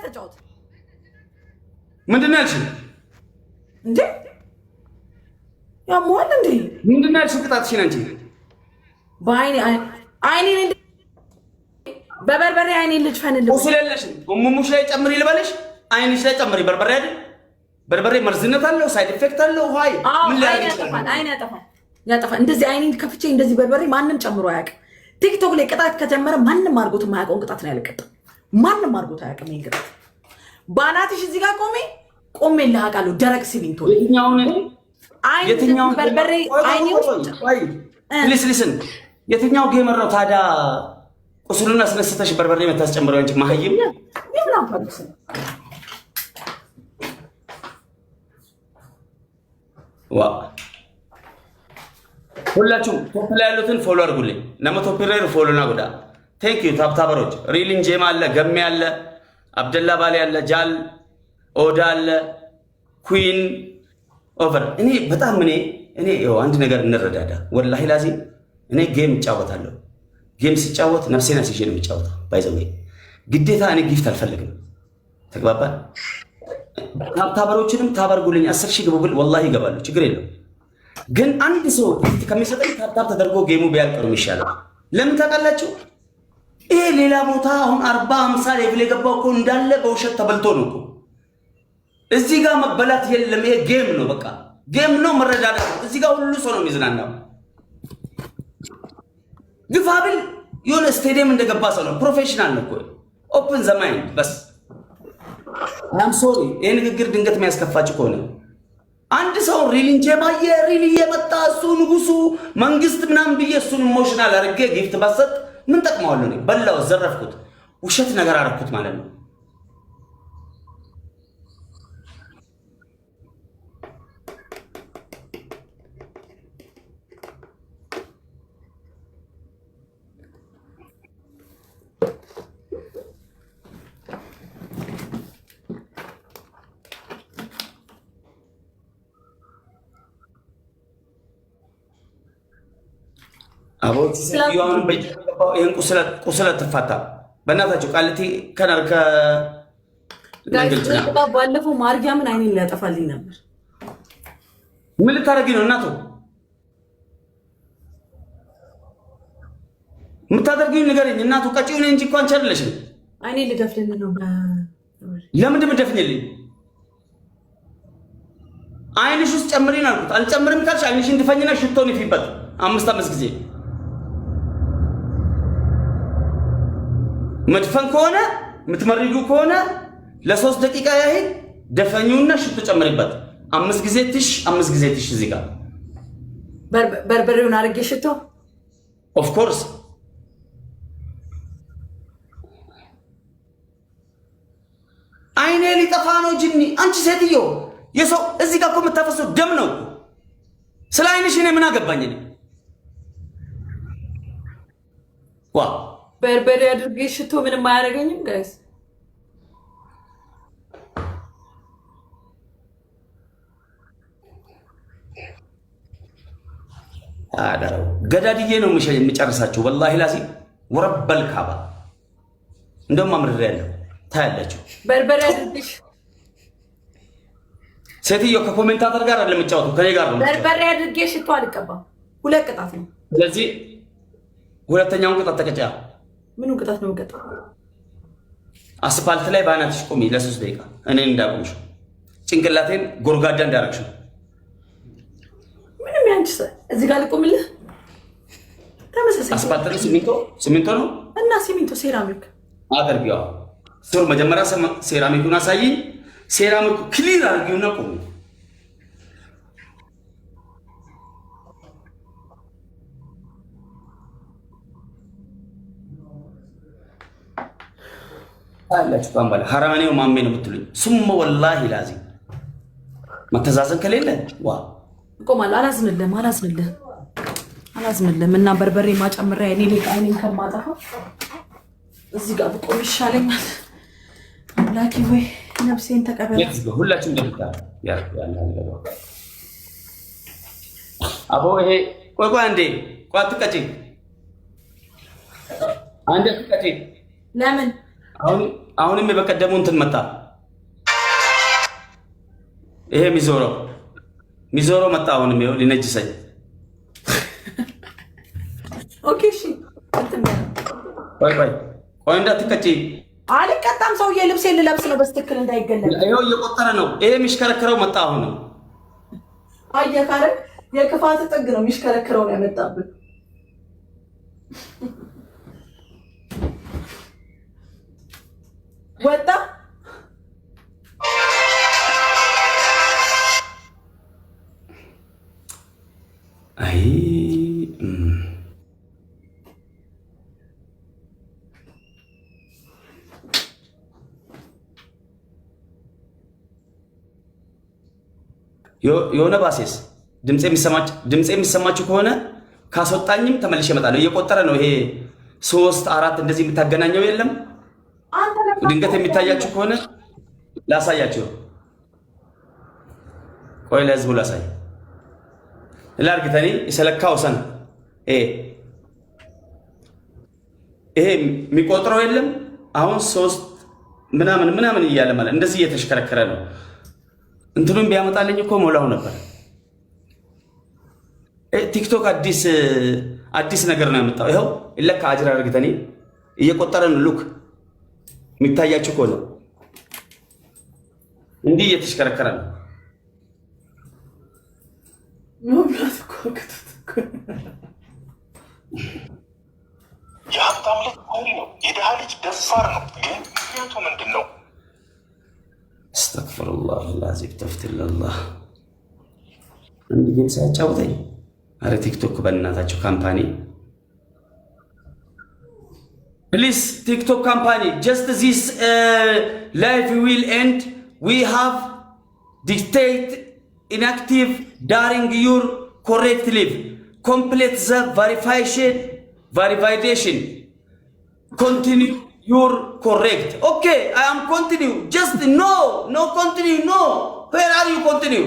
ተጫወት። ምንድን ነው ያልሽኝ? እንዴ ያመዋል እንዴ? ምንድን ነው ያልሽኝ? ቅጣትሽን አንቺ በአይኔ አይኔን እንደ በበርበሬ አይኔን ልድፈንልህ። ቁስል የለሽም። እሙሙሽ ላይ ጨምሪ ልበልሽ? አይንሽ ላይ ጨምሪ። በርበሬ አይደል? በርበሬ መርዝነት አለው፣ side effect አለው። ውሃይ ምን አይን ያጠፋል፣ አይን ያጠፋል፣ ያጠፋል። እንደዚህ አይኔን ከፍቼ እንደዚህ በርበሬ ማንም ጨምሮ አያውቅም። ቲክቶክ ላይ ቅጣት ከጀመረ ማንም አድርጎት የማያውቀውን ቅጣት ነው ያልቀጣው። ማንም አድርጎት አያውቅም ይሄን ቅጣት። በአናትሽ እዚህ ጋር ቆሜ ቆሜ ልሃቃለሁ። ደረቅ ሲሚንቶ የትኛውን በርበሬ አይኔ ውስጥ please listen፣ የትኛው gamer ነው ታዲያ ቁስሉን አስነስተሽ በርበሬ የምታስጨምረው? አንቺ መሀይም። ዋ ሁላችሁም top ላይ ያሉትን follow አድርጉልኝ። ነመ top ላይ follow ና ጉዳ thank you tap tapper ኦች። ሪሊን ጄማ አለ፣ ገሜ አለ፣ አብደላ ባሌ አለ፣ ጃል ኦዳ አለ፣ ኩዊን ኦቨር። እኔ በጣም እኔ ይኸው አንድ ነገር እንረዳዳ። ወላሂ ላዚ እኔ game እጫወታለሁ። Game ስጫወት ነፍሴን አስይዤ ነው የምጫወተው። By the way ግዴታ እኔ gift አልፈልግም። ተግባባል። Tap tapper ኦችንም tap አርጉልኝ። 10,000 ግቡ ብል ወላሂ ይገባሉ። ችግር የለው። ግን አንድ ሰው gift ከሚሰጠኝ tap tap ተደርጎ game ኡ ቢያልቅ ነው የሚሻለው። ለምን ታውቃላችሁ? ይሄ ሌላ ቦታ አሁን 40 50 level የገባው እኮ እንዳለ በውሸት ተበልቶ ነው እኮ። እዚህ ጋር መበላት የለም። ይሄ game ነው፣ በቃ game ነው፣ መረዳዳት ነው። እዚህ ጋር ሁሉ ሰው ነው የሚዝናናው። ግፋ ቢል የሆነ ስቴዲየም እንደገባ ሰው ነው። Professional ነው እኮ። Open the mind በስ። I'm sorry ይሄ ንግግር ድንገት የሚያስከፋችሁ ከሆነ። አንድ ሰው ሪሊንጄ ባየ ሪል እየመጣ እሱ ንጉሱ መንግስት ምናምን ብዬ እሱን emotional አድርጌ gift ባሰጥ ምን ጠቅመዋለሁ? እኔ በላው፣ ዘረፍኩት፣ ውሸት ነገር አረኩት ማለት ነው። አቦት ሴትዮዋን ይህን ቁስለት ትፋታ በእናታቸው ቃሊቲ ከነር ባለፈው ማርያምን አይኔን ሊያጠፋልኝ ነበር። ምን ልታደርጊ ነው እናቱ? የምታደርጊውን ንገረኝ እናቱ። ቀጪው እኔ እንጂ እኮ አንቺ አይደለሽም። አይኔን ልደፍልን ነው። ለምንድን የምትደፍኝልኝ? አይንሽ ውስጥ ጨምሪን አልኩት። አልጨምርም ካልሽ አይንሽን ድፈኝና ሽቶን ይፊበት አምስት አምስት ጊዜ። መድፈን ከሆነ የምትመርጊው ከሆነ ለ3 ደቂቃ ያህል ደፈኙና ሽቶ ጨምሪበት። አምስት ጊዜ ትሽ፣ አምስት ጊዜ ትሽ። እዚህ ጋር በርበሬውን አድርጌ ሽቶ Of course። አይኔ ሊጠፋ ነው ጅኒ። አንቺ ሴትዮ የሰው እዚህ ጋር እኮ የምታፈሰው ደም ነው እኮ። ስለ አይንሽ እኔ ምን አገባኝ? እኔ ዋ በርበሬ አድርጌ ሽቶ ምንም አያደርገኝም guys። አዳራው ገዳድዬ ነው የምጨርሳችሁ። ወላሂ ላዚ ወረበል ካባ እንደውም አምርሬ ያለሁ ታያላችሁ። በርበሬ አድርጌ ሴትዮ ከ commentator ጋር አይደለም የምጫወተው ከኔ ጋር ነው። በርበሬ አድርጌ ሽቶ አልቀባም። ሁለት ቅጣት ነው። ስለዚህ ሁለተኛውን ቅጣት ተቀጫ። ምኑ ቅጣት ነው የምቀጣው? አስፋልት ላይ በአናትሽ ቁሚ ለ3 ደቂቃ እኔን እንዳቆምሽ ጭንቅላቴን ጎርጓዳ እንዳረግሽው። ምንም ያንቺ እዚህ ጋር ልቁምልህ። ተመሳሳይ አስፋልት ነው፣ ሲሚንቶ ሲሚንቶ ነው እና ሲሚንቶ ሴራሚክ አድርጊዋ። ስሩ መጀመሪያ ሴራሚኩን አሳይኝ። ሴራሚኩ clear አድርጊውና ቁሚ። አላችሁ ባምባላ ሀራማኔው ማሜ ነው የምትሉኝ። ሱመ ወላሂ ላዚ መተዛዘን ከሌለ ዋ እቆማለሁ። አላዝንልህም፣ አላዝንልህም፣ አላዝንልህም። እና በርበሬ ማጨምሪያ እኔ ላይ አይኔን ከማጠፋ እዚህ ጋር ብቆም ይሻለኛል። አምላኬ ወይ ነፍሴን ተቀበል። ሁላችሁም ደብታ አቦ ይሄ ቆይ ቆይ አንዴ ቆይ፣ አትቀጪ፣ አንዴ አትቀጪ። ለምን አሁን አሁንም የበቀደሙ እንትን መጣ። ይሄ ሚዞረው መጣ። አሁንም ይኸው ሊነጅሰኝ። Okay እሺ፣ እንትን በል። ቆይ ቆይ ቆይ፣ እንዳትቀጪ። አልቀጣም። ሰውዬ ልብሴን ልለብስ ነው በስትክክል እንዳይገለጥ። ይኸው እየቆጠረ ነው። ይሄ የሚሽከረከረው መጣ። አሁንም። አየህ አይደል? የክፋት ጥግ ነው የሚሽከረክረው ነው ያመጣብን። ወጣ። አይ፣ የሆነ ባሴስ ድምፄ የሚሰማችሁ ከሆነ ካስወጣኝም ተመልሼ እመጣለሁ። እየቆጠረ ነው። ይሄ ሶስት አራት እንደዚህ የምታገናኘው የለም። አንተ ለምን ድንገት የሚታያችሁ ከሆነ ላሳያችሁ። ቆይ ለህዝቡ ላሳይ። ላርግተኒ የሰለካው ሰን ይሄ የሚቆጥረው የለም። አሁን ሶስት ምናምን ምናምን እያለ ማለት እንደዚህ እየተሽከረከረ ነው። እንትኑን ቢያመጣልኝ እኮ ሞላው ነበር። ቲክቶክ አዲስ አዲስ ነገር ነው ያመጣው። ይኸው ለካ አጅር አድርግተኒ እየቆጠረ ነው። Look፣ የሚታያችሁ ከሆነ እንዲህ እየተሽከረከረ ነው። መብላት እኮ አቅቶት እኮ። የሀብታም ልጅ ፈሪ ነው፣ የድሃ ልጅ ደፋር ነው። ግን ምክንያቱ ምንድን ነው? አስተግፊሩላህ ላዚም ተፍትላላህ። አንድ game ሳያጫውተኝ። አረ ቲክቶክ በእናታቸው company, please, ቲክቶክ company, just this live will end. We have detect inactive during your correct live. Complete the verification, continue your correct. Okay, I am continue. Just no, no, continue, no. Where are you continue?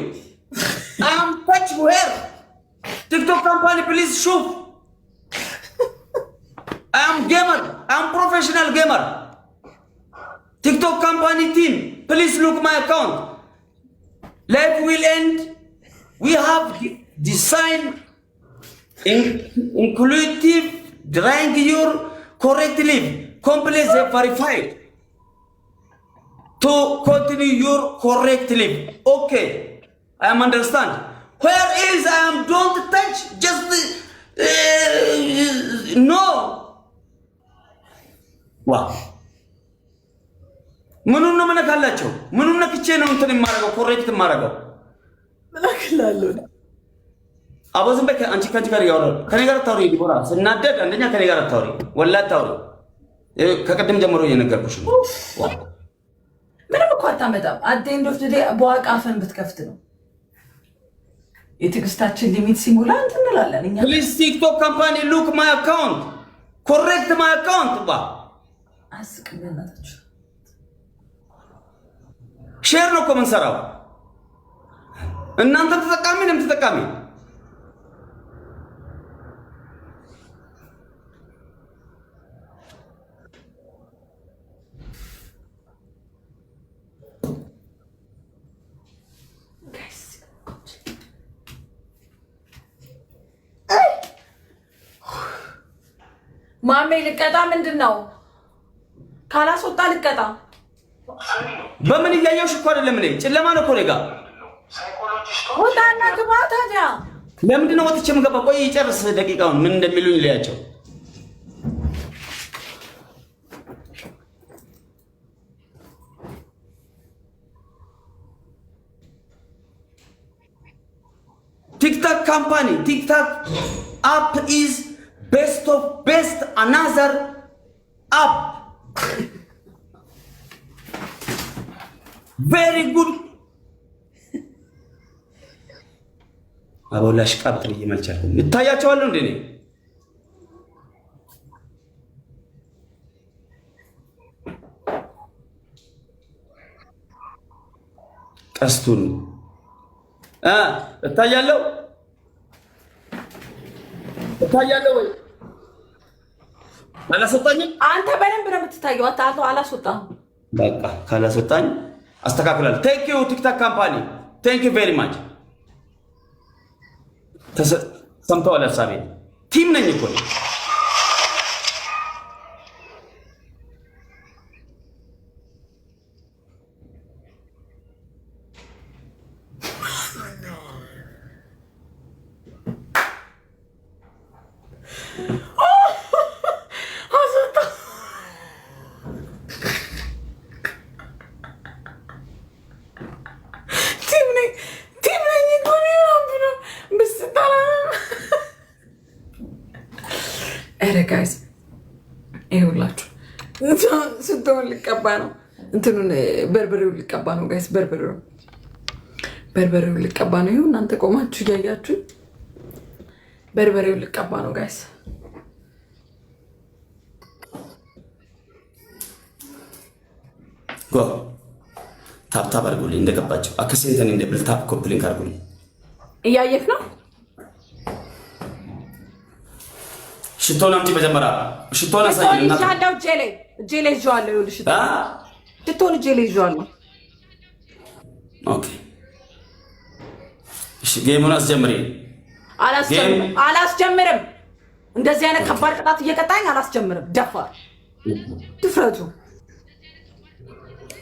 I am touch where? TikTok company, please shoot. I am gamer. I am professional gamer. TikTok company team, please look my account. Live will end. We have designed inclusive during your correct live. Complete the verified to continue your correct live. Okay, I am understand. Where is I am don't touch, just no. ዋ፣ ምኑን ነው መነካላቸው? ምኑን ነክቼ ነው እንትን የማደርገው correct የማደርገው? እልክልሃለሁ። አቦ ዝም በይ። አንቺ ከአንቺ ጋር እያወራሁ ከኔ ጋር አታውሪ። ዲቦራ፣ ስናደድ አንደኛ ከኔ ጋር አታውሪ፣ ወላ አታውሪ። ከቅድም ጀምሮ እየነገርኩሽ ነው። ዋ። ምንም እኮ አታመጣም። At the end of the day በዋቃ አፍን ብትከፍት ነው። የትዕግስታችን limit ሲሞላ እንትን እንላለን እኛ። Please, ቲክቶክ company, look my account, correct my account ባ። አስቅም በእናታችሁ። Share ነው እኮ የምንሰራው። እናንተም ተጠቃሚ እኔም ተጠቃሚ። Guys፣ ማሜ ልቀጣ ምንድን ነው? ካላስወጣ ልቀጣ። በምን እያየሁሽ እኮ አይደለም። እኔ ጨለማ ነው እኮ እኔ ጋር። ውጣና ግባ ታዲያ። ለምንድን ነው ወጥቼ የምገባ? ቆይ ይጨርስ ደቂቃውን፣ ምን እንደሚሉኝ ልያቸው። ቲክቶክ company, ቲክቶክ app is best of best another app, very good። አበላሽ ቃብጥ ብዬ መልቻለሁ። ይታያቸዋለሁ እንዴ እኔ? ቀስቱን እታያለሁ፣ እታያለሁ ወይ አላስወጣኝም? አንተ በደንብ ነው የምትታየው። አታቶ አላስወጣህም። በቃ ካላስወጣኝ አስተካክላለሁ። Thank you TikTok company, thank you very much። ሰምተዋል ሀሳቤ። Team ነኝ እኮ እኔ። አስወጣ። Team ነኝ፣ team ነኝ እኮ እኔ ምናምን ብሎ ብስት አላለም። ኧረ guys፣ ይኸውላችሁ ሽቶውን ልቀባ ነው፣ እንትኑን በርበሬውን ልቀባ ነው guys፣ በርበሬውን ልቀባ ነው። ይኸው እናንተ ቆማችሁ እያያችሁ በርበሬውን ልቀባ ነው guys። Go, tap tap አድርጉልኝ እንደገባቸው። አከሴንተን double tap, copy link አድርጉልኝ። እያየክ ነው። ሽቶን አምጪ መጀመሪያ፣ ሽቶን አሳይን። እናት። ይዣለሁ፣ እጄ ላይ ይዤዋለሁ። ይኸውልሽ አ? ሽቶን እጄ ላይ ይዤዋለሁ። Okay እሺ፣ game ኡን አስጀምሪ። አላስጀምርም፣ አላስጀምርም። እንደዚህ አይነት ከባድ ቅጣት እየቀጣኝ አላስጀምርም። ደፋር ድፍረቱ።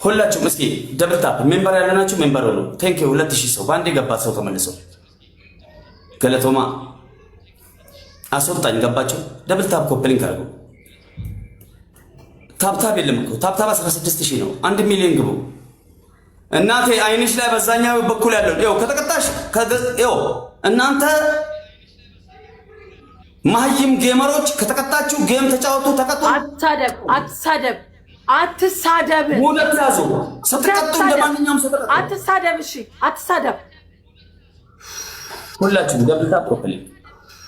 ሁላችሁም እስኪ double tap፣ member ያለናችሁ member ሆኑ። Thank you፣ 2000 ሰው በአንድ የገባ ሰው ተመልሶ galatoomaa አስወጣኝ። ገባቸው። Double tap, copy link አድርጉ። Tap tap የለም እኮ፣ tap tap 16 ሺህ ነው። 1 ሚሊዮን ግቡ። እናቴ፣ አይንሽ ላይ በዛኛው በኩል ያለው ይኸው ከተቀጣሽ ይኸው እናንተ መሀይም gamer ኦች ከተቀጣችሁ game ተጫወቱ፣ ተቀጡ። አትሳደብ፣ አትሳደብ፣ አትሳደብ። ሙለት ያዙ። ስትቀጡ እንደማንኛውም ሰው ተቀጡ። አትሳደብ። እሺ አትሳደብ። ሁላችሁም double tap, copy link፣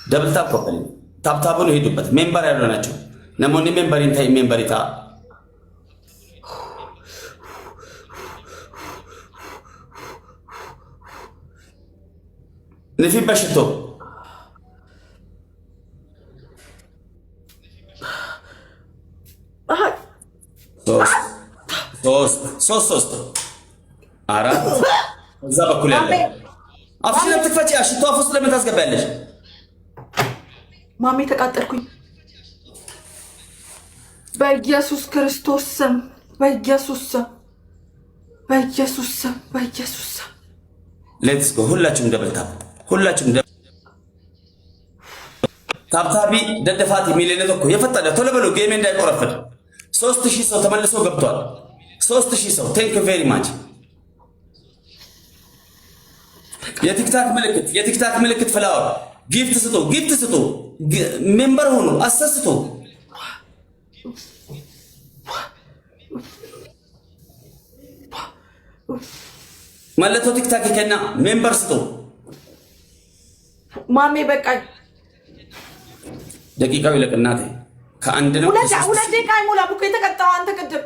double tap, copy link፣ tap tap ኡን ሄዱበት። Member ያሉ ናቸው። Namoonni member hin ta'in member ta'a። ንፊ በሽቶ። ሶስት ሶስት ሶስት ሶስት አራት፣ እዛ በኩል ያለ አፍሽን አትክፈቺ። ሽቶ አፍ ውስጥ ለምን ታስገቢያለሽ? ማሜ፣ ተቃጠልኩኝ። በኢየሱስ ክርስቶስ ስም፣ በኢየሱስ ስም፣ በኢየሱስ ስም፣ በኢየሱስ ስም። Let's go፣ ሁላችሁም double tap፣ ሁላችሁም tap tap daddafaatii 1 million የፈጠነ ቶሎ በሉ፣ game ኤ እንዳይቆረፍድ። 3000 ሰው ተመልሶ ገብቷል። 3000 ሰው፣ thank you very much። የ TikTok ምልክት፣ የ TikTok ምልክት፣ flower፣ gift ስጡ፣ gift ስጡ፣ member ሁኑ፣ አሰስቱ። Mallattoo TikTok kennaa, member ስጡ። ማሜ፣ በቃኝ። ደቂቃው ይለቅ እናቴ፣ ከአንድ ነው። 2 ደቂቃ አይሞላም እኮ የተቀጣው አንተ ቅድም።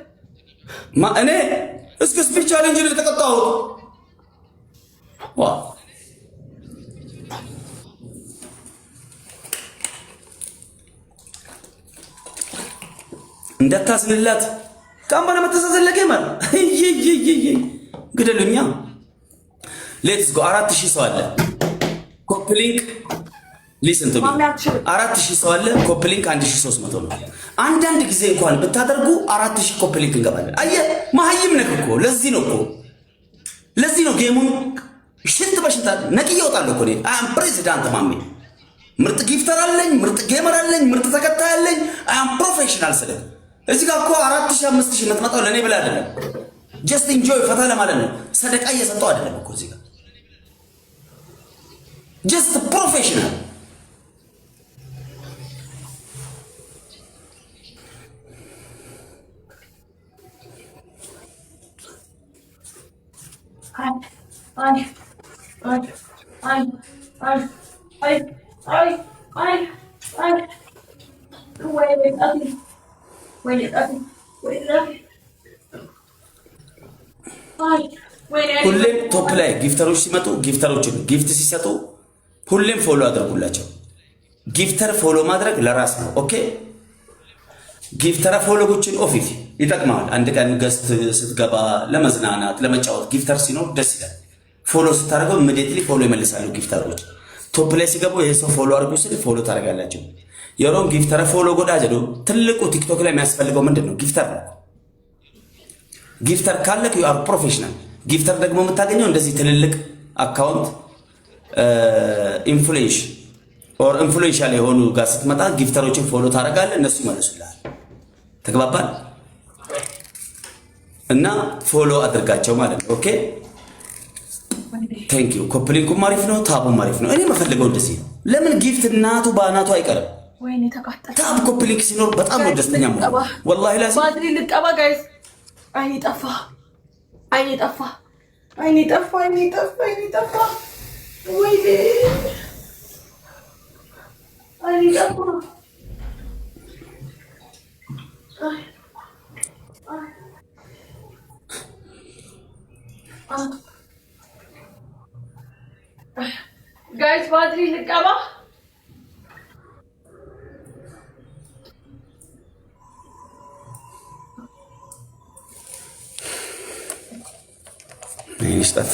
እኔ እስከ speech challenge ነው የተቀጣሁት። ዋ፣ እንዳታዝንላት ካምባና መተዛዘን ለ gamer ግደሉኛ። Let's go፣ 4000 ሰው አለ። Copy link, listen to፣ 4000 ሰው አለ። Copy link 1300 ነው። አንዳንድ ጊዜ እንኳን ብታደርጉ 4000 copy link እንገባለን። አየህ፣ መሀይም ነህ እኮ። ለዚህ ነው እኮ፣ ለዚህ ነው game ኡን ሽንት በሽንት ነቅዬ እወጣለሁ እኮ እኔ። I'm president ማሜ። ምርጥ gifter አለኝ፣ ምርጥ gamer አለኝ፣ ምርጥ ተከታይ አለኝ። I'm professional ስለ እዚህ ጋር እኮ 4000 5000 የምትመጣው ለእኔ ብለህ አይደለም። Just enjoy ፈታ ለማለት ነው። ሰደቃ እየሰጠው አይደለም እኮ እዚህ ጋር፣ just professional። አይ አይ አይ አይ አይ አይ አይ አይ፣ ወይኔ ጣቴ፣ ወይኔ ጣቴ፣ ወይኔ ጣቴ፣ አይ ወይኔ። ሁሌም top ላይ gifter ኦች ሲመጡ gifter ኦችን gift ሲሰጡ ሁሌም follow አድርጉላቸው። Gifter follow ማድረግ ለራስ ነው። Okay, giftera follow gochuun ofiif ይጠቅማል። አንድ ቀን guest ስትገባ ለመዝናናት ለመጫወት gifter ሲኖር ደስ ይላል። Follow ስታደርገው immediately follow ይመልሳሉ gifter ኦች። Top ላይ ሲገቡ ይሄ ሰው follow አድርጉ ስል follow ታደርጋላችሁ። Yeroon gifter follow godhaa jedhu ትልቁ ቲክቶክ ላይ የሚያስፈልገው ምንድን ነው? Gifter ነው። Gifter ካለክ you are professional። Gifter ደግሞ የምታገኘው እንደዚህ ትልልቅ account influence or influential የሆኑ ጋር ስትመጣ gifter ኦችን follow ታደርጋለህ፣ እነሱ ይመልሱልሃል። ተግባባል? እና follow አድርጋቸው ማለት ነው። Okay, thank you። Copy link ኩም አሪፍ ነው፣ tap ኡም አሪፍ ነው። እኔ የምፈልገው እንደዚህ ነው። ለምን gift እናቱ በአናቱ አይቀርም? ወይኔ ተቃጠለ። Tap copy link ሲኖር በጣም ነው ደስተኛ መሆን። ወላሂ ላዚ ባትሪ ልቀባ guys። አይኔ ጠፋ፣ አይኔ ጠፋ፣ አይኔ ጠፋ፣ አይኔ ጠፋ፣ አይኔ ጠፋ። ወይኔ አይኔ ጠፋ። አይ አይ አይ guys ባትሪ ልቀባ። አይንሽ ጠፋ።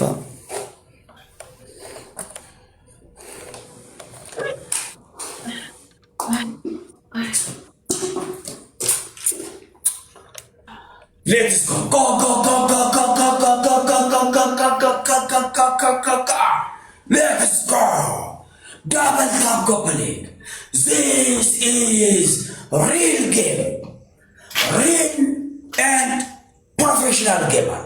Let's go, go, go, go, go, go, go, go, go, go, go, go, go, go, go, go, go, go, go. Let's go. Double tap copy link. This is real game. Real and professional gamer.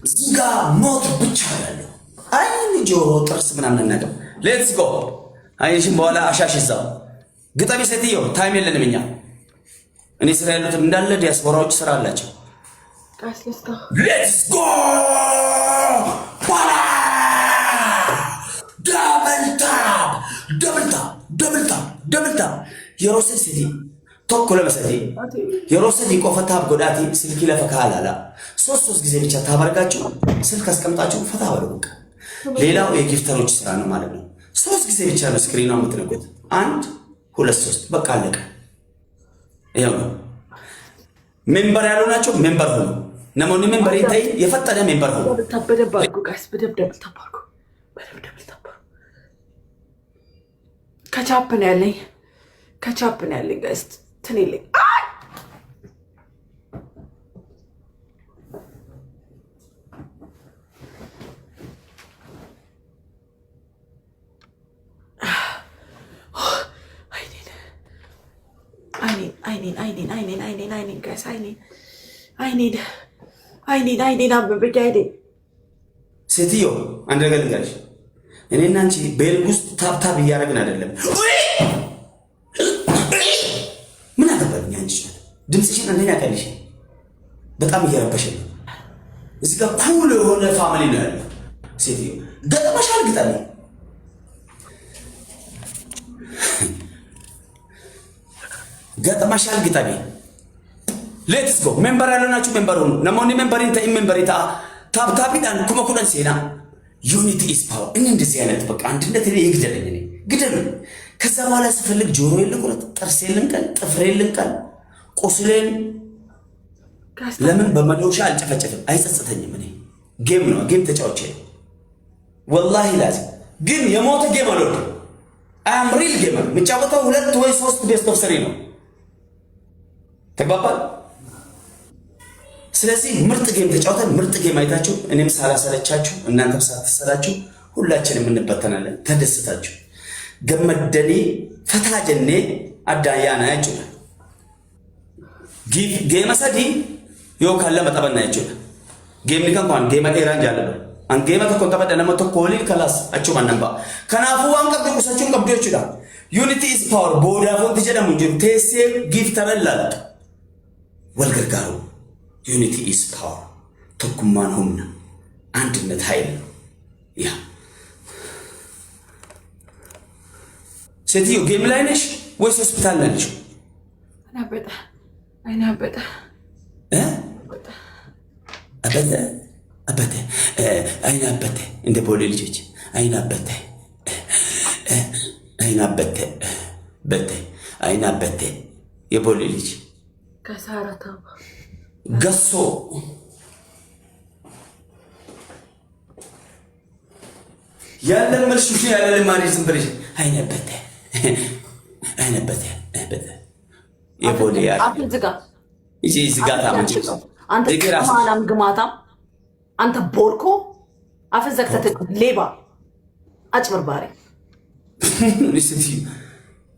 እዚህ ጋ ሞት ብቻ ያለው አይን፣ ጆሮ፣ ጥርስ ምናምን ነገር። Let's go። አይንሽን በኋላ አሻሽ እዛው ግጠሚ ሴትዮ። Time የለንም እኛ። እኔ ስራ ያሉት እንዳለ ዲያስፖራዎች ስራ አላቸው። Guys, let's go. Let's go ባላ double tap, double tap, double tap, double tap. Yeroo sadii, tokko, lama, sadii, yeroo sadii qofa tap godhaatii silkii lafa kaa'aa laala። ሶስት ሶስት ጊዜ ብቻ tap አድርጋችሁ ስልክ አስቀምጣችሁ ፈታ በሉ። በቃ ሌላው የ gifter ኦች ስራ ነው ማለት ነው። ሶስት ጊዜ ብቻ ነው screen ኗ የምትነኩት። አንድ፣ ሁለት፣ ሶስት፣ በቃ አለቀ። ይኸው ነው። Member ያሉ ናቸው። Member ሁኑ። Namoonni member ታይ የፈጠነ member ሁኑ። Double tap በደንብ አድርጉ guys። በደንብ double tap አድርጉ። በደንብ double tap አድርጉ። ከቻፕ ነው ያለኝ፣ ከቻፕ ነው ያለኝ guys። እንትን የለኝ። አይ! አይኔን አይኔን አይኔን አይኔን አይኔን አይኔን አይኔን guys፣ አይኔን አይኔን አይኔን አይኔን አበበኝ አይኔን። ሴትዮ አንድ ነገር ልንገርሽ፣ እኔና አንቺ ቤልግ ውስጥ tap tap እያደረግን አይደለም። ምን አገባኝ? አንቺ ድምፅሽን አንደኛ ቀንሽ፣ በጣም እየረበሽን ነው። እዚህ ጋር cool የሆነ family ነው ያለው። ሴትዮ ገጥመሻል፣ ግጠሚ። ገጥመሻል፣ ግጠሚ። Let's go። Member ያልሆናችሁ member ሁኑ። Namoonni member hin ta'in member ta'a። Tap tapiidhaan 10,000 seenaa። Unity is power። እኔ እንደዚህ አይነት በቃ አንድነት እኔ ይግደለኝ፣ እኔ ግደሉኝ። ከዛ በኋላ ስፈልግ ጆሮዬን ልቁረጥ፣ ጥርሴን ልንቀል፣ ጥፍሬን ልንቀል፣ ቁስሌን ለምን በመዶሻ አልጨፈጨፍም? አይጸጽተኝም። እኔ game ነው፣ game ተጫውቼ ነው። ወላሂ ላዚ ግን የሞተ game አልወድም። I'm real gamer። የምጫወተው ሁለት ወይ ሶስት best of three ነው። ተግባባል። ስለዚህ ምርጥ game ተጫውተን ምርጥ game አይታችሁ እኔም ሳላሰለቻችሁ እናንተም ሳትሰላችሁ ሁላችንም እንበተናለን። ተደስታችሁ gammaddanii fataa jennee addaan yaanaa jechuudha. Game sadii yookaan lama taphannaa jechuudha. Gameni kan kun game dheeraan jaalladhu. An game tokko taphadha, nama tokko waliin kalaas achumaan nan ba'a. Kanaafuu waan qabdu qusachuu hin qabdu jechuudha. Unity is power. Boodaaf wanti jedhamu hin jiru. Teessee giftara ilaaltu. Wal gargaaru. Unity is power. Tokkummaan humna. አንድነት ኃይል ነው። Yeah, ሴትዮ game ላይ ነሽ ወይስ ሆስፒታል ላይ ነሽ? አይናበጠ አይናበጠ። አበጠ አበጠ አይናበጠ፣ እንደ ቦሌ ልጆች አይናበጠ አይናበጠ በተ አይናበጠ የቦሌ ልጅ። ከሳራ ታባ ገሶ ያለመድሽው ያለ ልማድሽ ዝም ብለሽ አይነበተ አይነበተ አይነበተ የቦሌ አፍን ዝጋ። ይቺ ዝጋታ አንተ ቅማላም ግማታም፣ አንተ ቦርኮ አፍን ዘግተህ ሌባ አጭበርባሪ።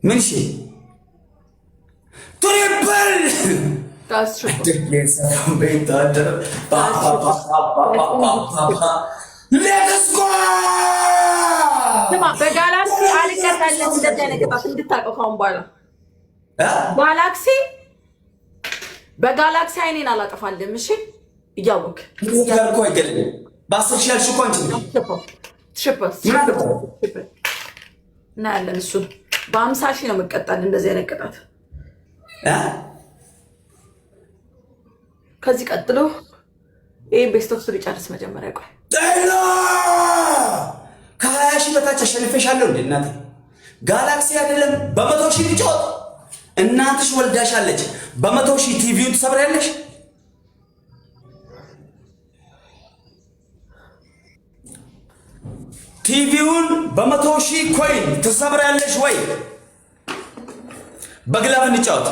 ምን ሺ triple let's go። ስማ በጋላክሲ አልቀጣለን እንደዚህ አይነት ቅጣት እንድታውቀው ካሁን በኋላ ጋላክሲ በጋላክሲ አይኔን አላጠፋልም። እሺ እያወቅ በ10,000 ያልሽው እኮ አንቺ እናያለን። እሱን በ50,000 ነው የምቀጣል እንደዚህ አይነት ቅጣት። ከዚህ ቀጥሎ ይህን best of three ጨርስ መጀመሪያ። ቆይ ከ20,000 በታች አሸንፌሻለሁ እንደ እናቴ ጋላክሲ አይደለም በ100,000 ልጫወት። እናትሽ ወልዳሻለች። በ100,000 ቲቪውን ትሰብሪያለሽ። ቲቪውን በ100,000 coin ትሰብሪያለሽ ወይ? በ glove እንጫወት።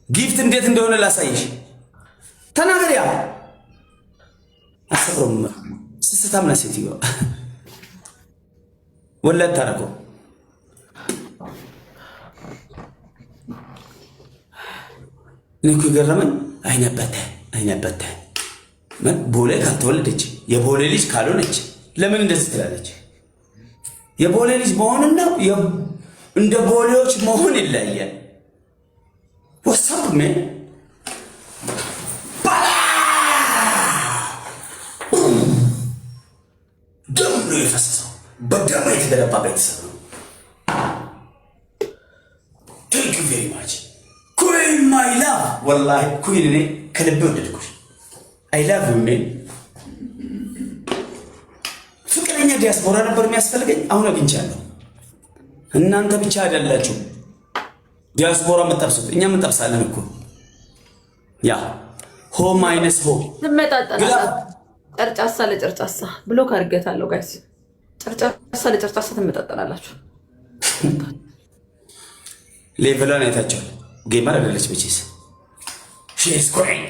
Gift እንዴት እንደሆነ ላሳይሽ። ተናገሪያ። አሰብሮም ስስታም ናት ሴትዮዋ። ወለድ ታረገው። እኔ እኮ የገረመኝ አይነበተ አይነበተ ቦሌ ካልተወለደች የቦሌ ልጅ ካልሆነች ለምን እንደዚህ ትላለች? የቦሌ ልጅ መሆንና እንደ ቦሌዎች መሆን ይለያል። What's up, man? ደም ነው የፈሰሰው። በደም የተገነባ ቤተሰብ ነው። Thank you very much, queen, my love። ወላሂ queen፣ እኔ ከልቤ ወደድኩሽ። I love you, man። ፍቅረኛ ዲያስፖራ ነበር የሚያስፈልገኝ፣ አሁን አግኝቻለሁ። እናንተ ብቻ አይደላችሁ ዲያስፖራ የምጠብሱት፣ እኛም እንጠብሳለን እኮ። ያ ሆ minus ሆ ትመጣጠናል። ጨርጫሳ ለጨርጫሳ block አድርጌታለሁ guys። ጨርጫሳ ለጨርጫሳ ትመጣጠናላችሁ። Level ኧን አይታቸዋል። Gamer አይደለች መቼስ። She's queen.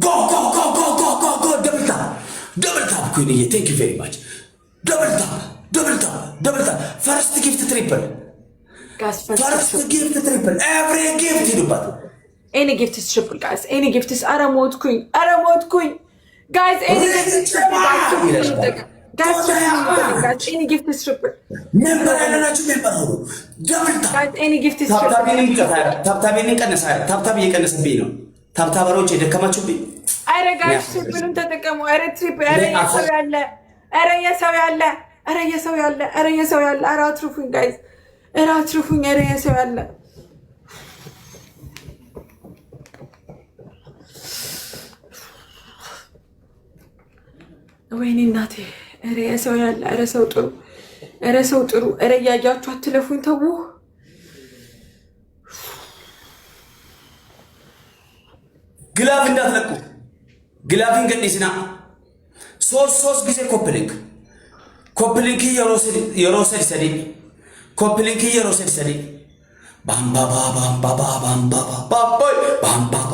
Go, go, go, go, go, go, go! Double tap, double tap, queen ዬ። Thank you very much. Double tap, double tap, double tap። First gift triple, first gift triple፣ every gift ሂዱባት። Any gift is triple, guys. Any gift is ኧረ ሞትኩኝ፣ ኧረ ሞትኩኝ guys። Any gift is triple, guys. Any gift is triple. Member ያለናችሁ member ሁኑ። Double tap. Guys. Any gift is triple. Tap tap ኤን ቀነሰ። Tap tap እየቀነሰብኝ ነው። Tap tapper ኦች የደከማችሁብኝ። ኧረ guys triple ኡን ተጠቀሙ። ኧረ triple፣ ኧረ የሰው ያለ፣ ኧረ የሰው ያለ፣ ኧረ የሰው ያለ፣ ኧረ የሰው ያለ፣ ኧረ አትርፉኝ guys፣ ኧረ አትርፉኝ፣ ኧረ የሰው ያለ። ወይኔ እናቴ፣ ኧረ የሰው ያለ፣ ኧረ ሰው ጥሩ፣ ኧረ ሰው ጥሩ፣ ኧረ እያያችሁ አትለፉኝ፣ ተዉ። Glove እንዳትለቁ። Glove ን ገዲስና ሶስት ሶስት ጊዜ copy link, copy link የሮሰድ ሰዲ copy link የሮሰድ ሰዲ ባምባባ ባምባባ ባምባባ ባባይ ባምባባ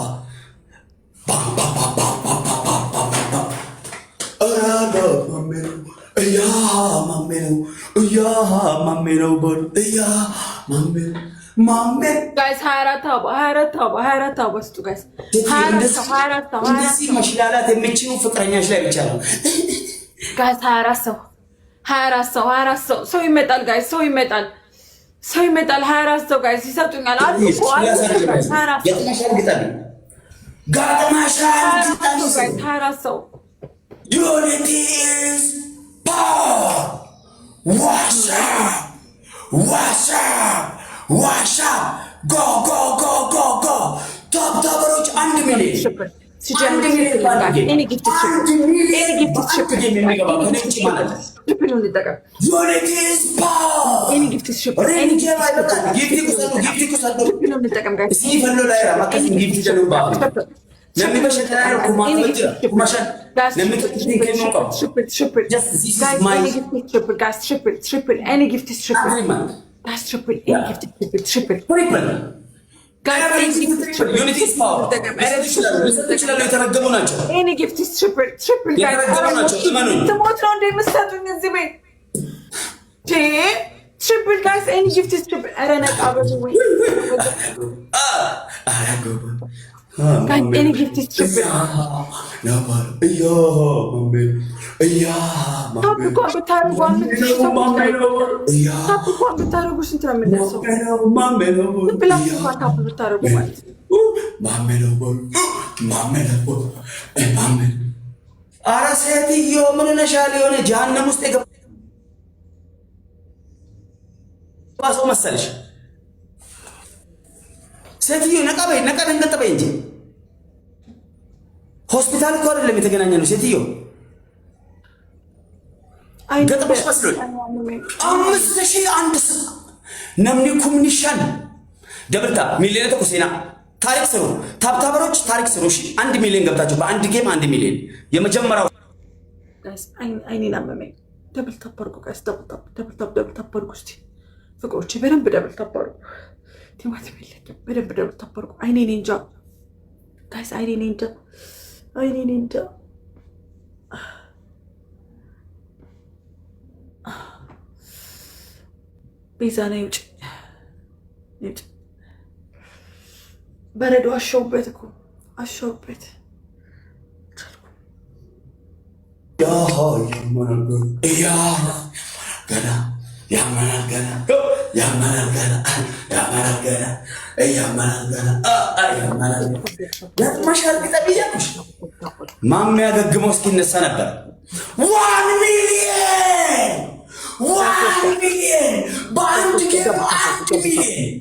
ባምባባ ባምባባ እያ ማሜ ነው እያ ማሜ ነው በሉ እያ ማሜ ማሜ። Guys, 24 አበባ፣ 24 አበባ፣ 24 አበባ ስጡ guys። 24 ሰው፣ 24 ሰው፣ 24 እንደዚህ መሽላላት የምችው ፍቅረኛሽ ላይ ብቻ ነው። Guys, 24 ሰው፣ 24 ሰው፣ 24 ሰው። ሰው ይመጣል guys፣ ሰው ይመጣል፣ ሰው ይመጣል። 24 ሰው guys ይሰጡኛል አሉ እኮ አሉ እኮ guys። 24 ሰው። ገጥመሻል፣ ግጠሚ። ገጥመሻል፣ ግጠሚ። Guys, 24 ሰው። Unity is power. What's up? What's up? What's up? Go, go, go, go, go! Tap tapper ኦች 1 ሚሊዮን ሲጀምር 1 ሚሊዮን Any gift is 1 ሚሊዮን Any gift is በአንድ game የሚገባ ከእኔ ውጭ ማለት ነው። Triple ኡን እንጠቀም። Unity is power. Any gift is triple. Real Any ጀባ gift is ይበቃል። triple. Gift kusadhu, gift kusadhu. Triple ኡን እንጠቀም guys. Isii fannoo daayira makka isin gift jedhu baafu. Namni bashannanaa kumaatama jira. 5,000. Guys, Namni tokko isin kennuu qabu. Triple, triple. Just this is Guys, my any gift is triple. Guys, triple, triple. Any gift is triple. agreement. Guys, triple. Any Yeah. gift is triple, triple. Triple. Guys, any gift is triple. Unity is power. ሊሰጡ ይችላሉ፣ ሊሰጡ ይችላሉ። የተረገሙ ናቸው። Any gift is triple, triple. Guys, የተረገሙ ናቸው። እመኑኝ። ትሞት ነው እንደ የምትሰጡኝ እዚህ ቤት። Triple guys, any gift is triple። ኧረ ነቃ በሉ ወይ። Guys, any gift is triple. Tap እንኳን ብታደርጉ 5,000 ሰዎች ላይ tap እንኳን ብታደርጉ ስንት ነው የምንደርሰው? ዝም ብላችሁ እንኳን tap ብታደርጉ ማለት ነው። ኧረ ሴትዮ ምን ሆነሻል? የሆነ ጀሀነም ውስጥ የገባ ሰው መሰለሽ። ሴትዮ ነቃ በይ፣ ነቃ ደንገጥ በይ እንጂ ሆስፒታል እኮ አይደለም የተገናኘ ነው። ሴትዮ ገጥሞሽ መስሎኝ 5,001 namni 5,000 double tap 1 tokko seenaa ታሪክ ስሩ። Tap tapper ኦች ታሪክ ስሩ። እሺ 1 ሚሊዮን ገብታችሁ በአንድ game 1 ሚሊዮን የመጀመሪያው Guys፣ አይኔን አመመኝ። Double tap አድርጉ guys፣ double tap፣ double tap፣ double tap አድርጉ እስቲ ፍቅሮቼ፣ በደንብ double tap አድርጉ። ቲማቲም የለኝም። በደንብ double tap አድርጉ። አይኔን እንጃ guys፣ አይኔን እንጃ፣ አይኔን እንጃ። ቤዛ ነይ ውጭ፣ ውጭ። በረዶ አሸውበት እኮ አሸውበት። ገና ያመናል፣ ገና ያመናል፣ ገና ያመናል፣ ገና ያመናል፣ ገና ያመናል። ያጥማሻል ግጠም እያልኩሽ ማሜ አገግሞ እስኪነሳ ነበር። 1 million, 1 million በአንድ game 1 ሚሊዮን፣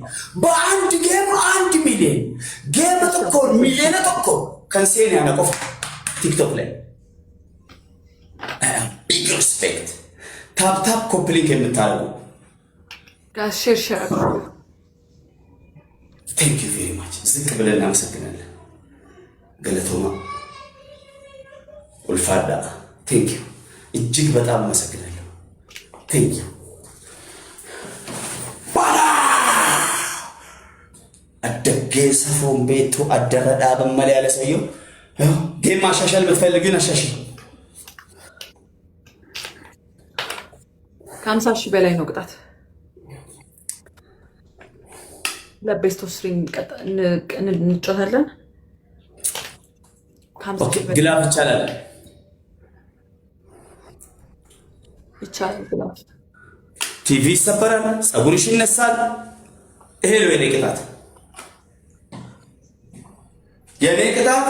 በአንድ game 1 ሚሊዮን። Game tokko 1 miliyoona kan seene ana qofa ቲክቶክ ላይ። Big respect። Tap tap copy link የምታደርጉ Guys, share share። Thank you very much። ዝቅ ብለን እናመሰግናለን። Galatoomaa ulfaadhaa thank you እጅግ በጣም አመሰግናለሁ። Thank you ባላ አደጌ ሰፎን ቤቱ አደረ ዳበን መለ ያለ ሰውየው game ማሻሻል ብትፈልጊውን አሻሽል። ከ50,000 በላይ ነው ቅጣት። ለ best of three እንጫወታለን። ከ50,000 በላይ። Glove ይቻላል። ይቻላል glove። ቲቪ ይሰበራል፣ ፀጉርሽ ይነሳል። ይሄ ነው የኔ ቅጣት። የኔ ቅጣት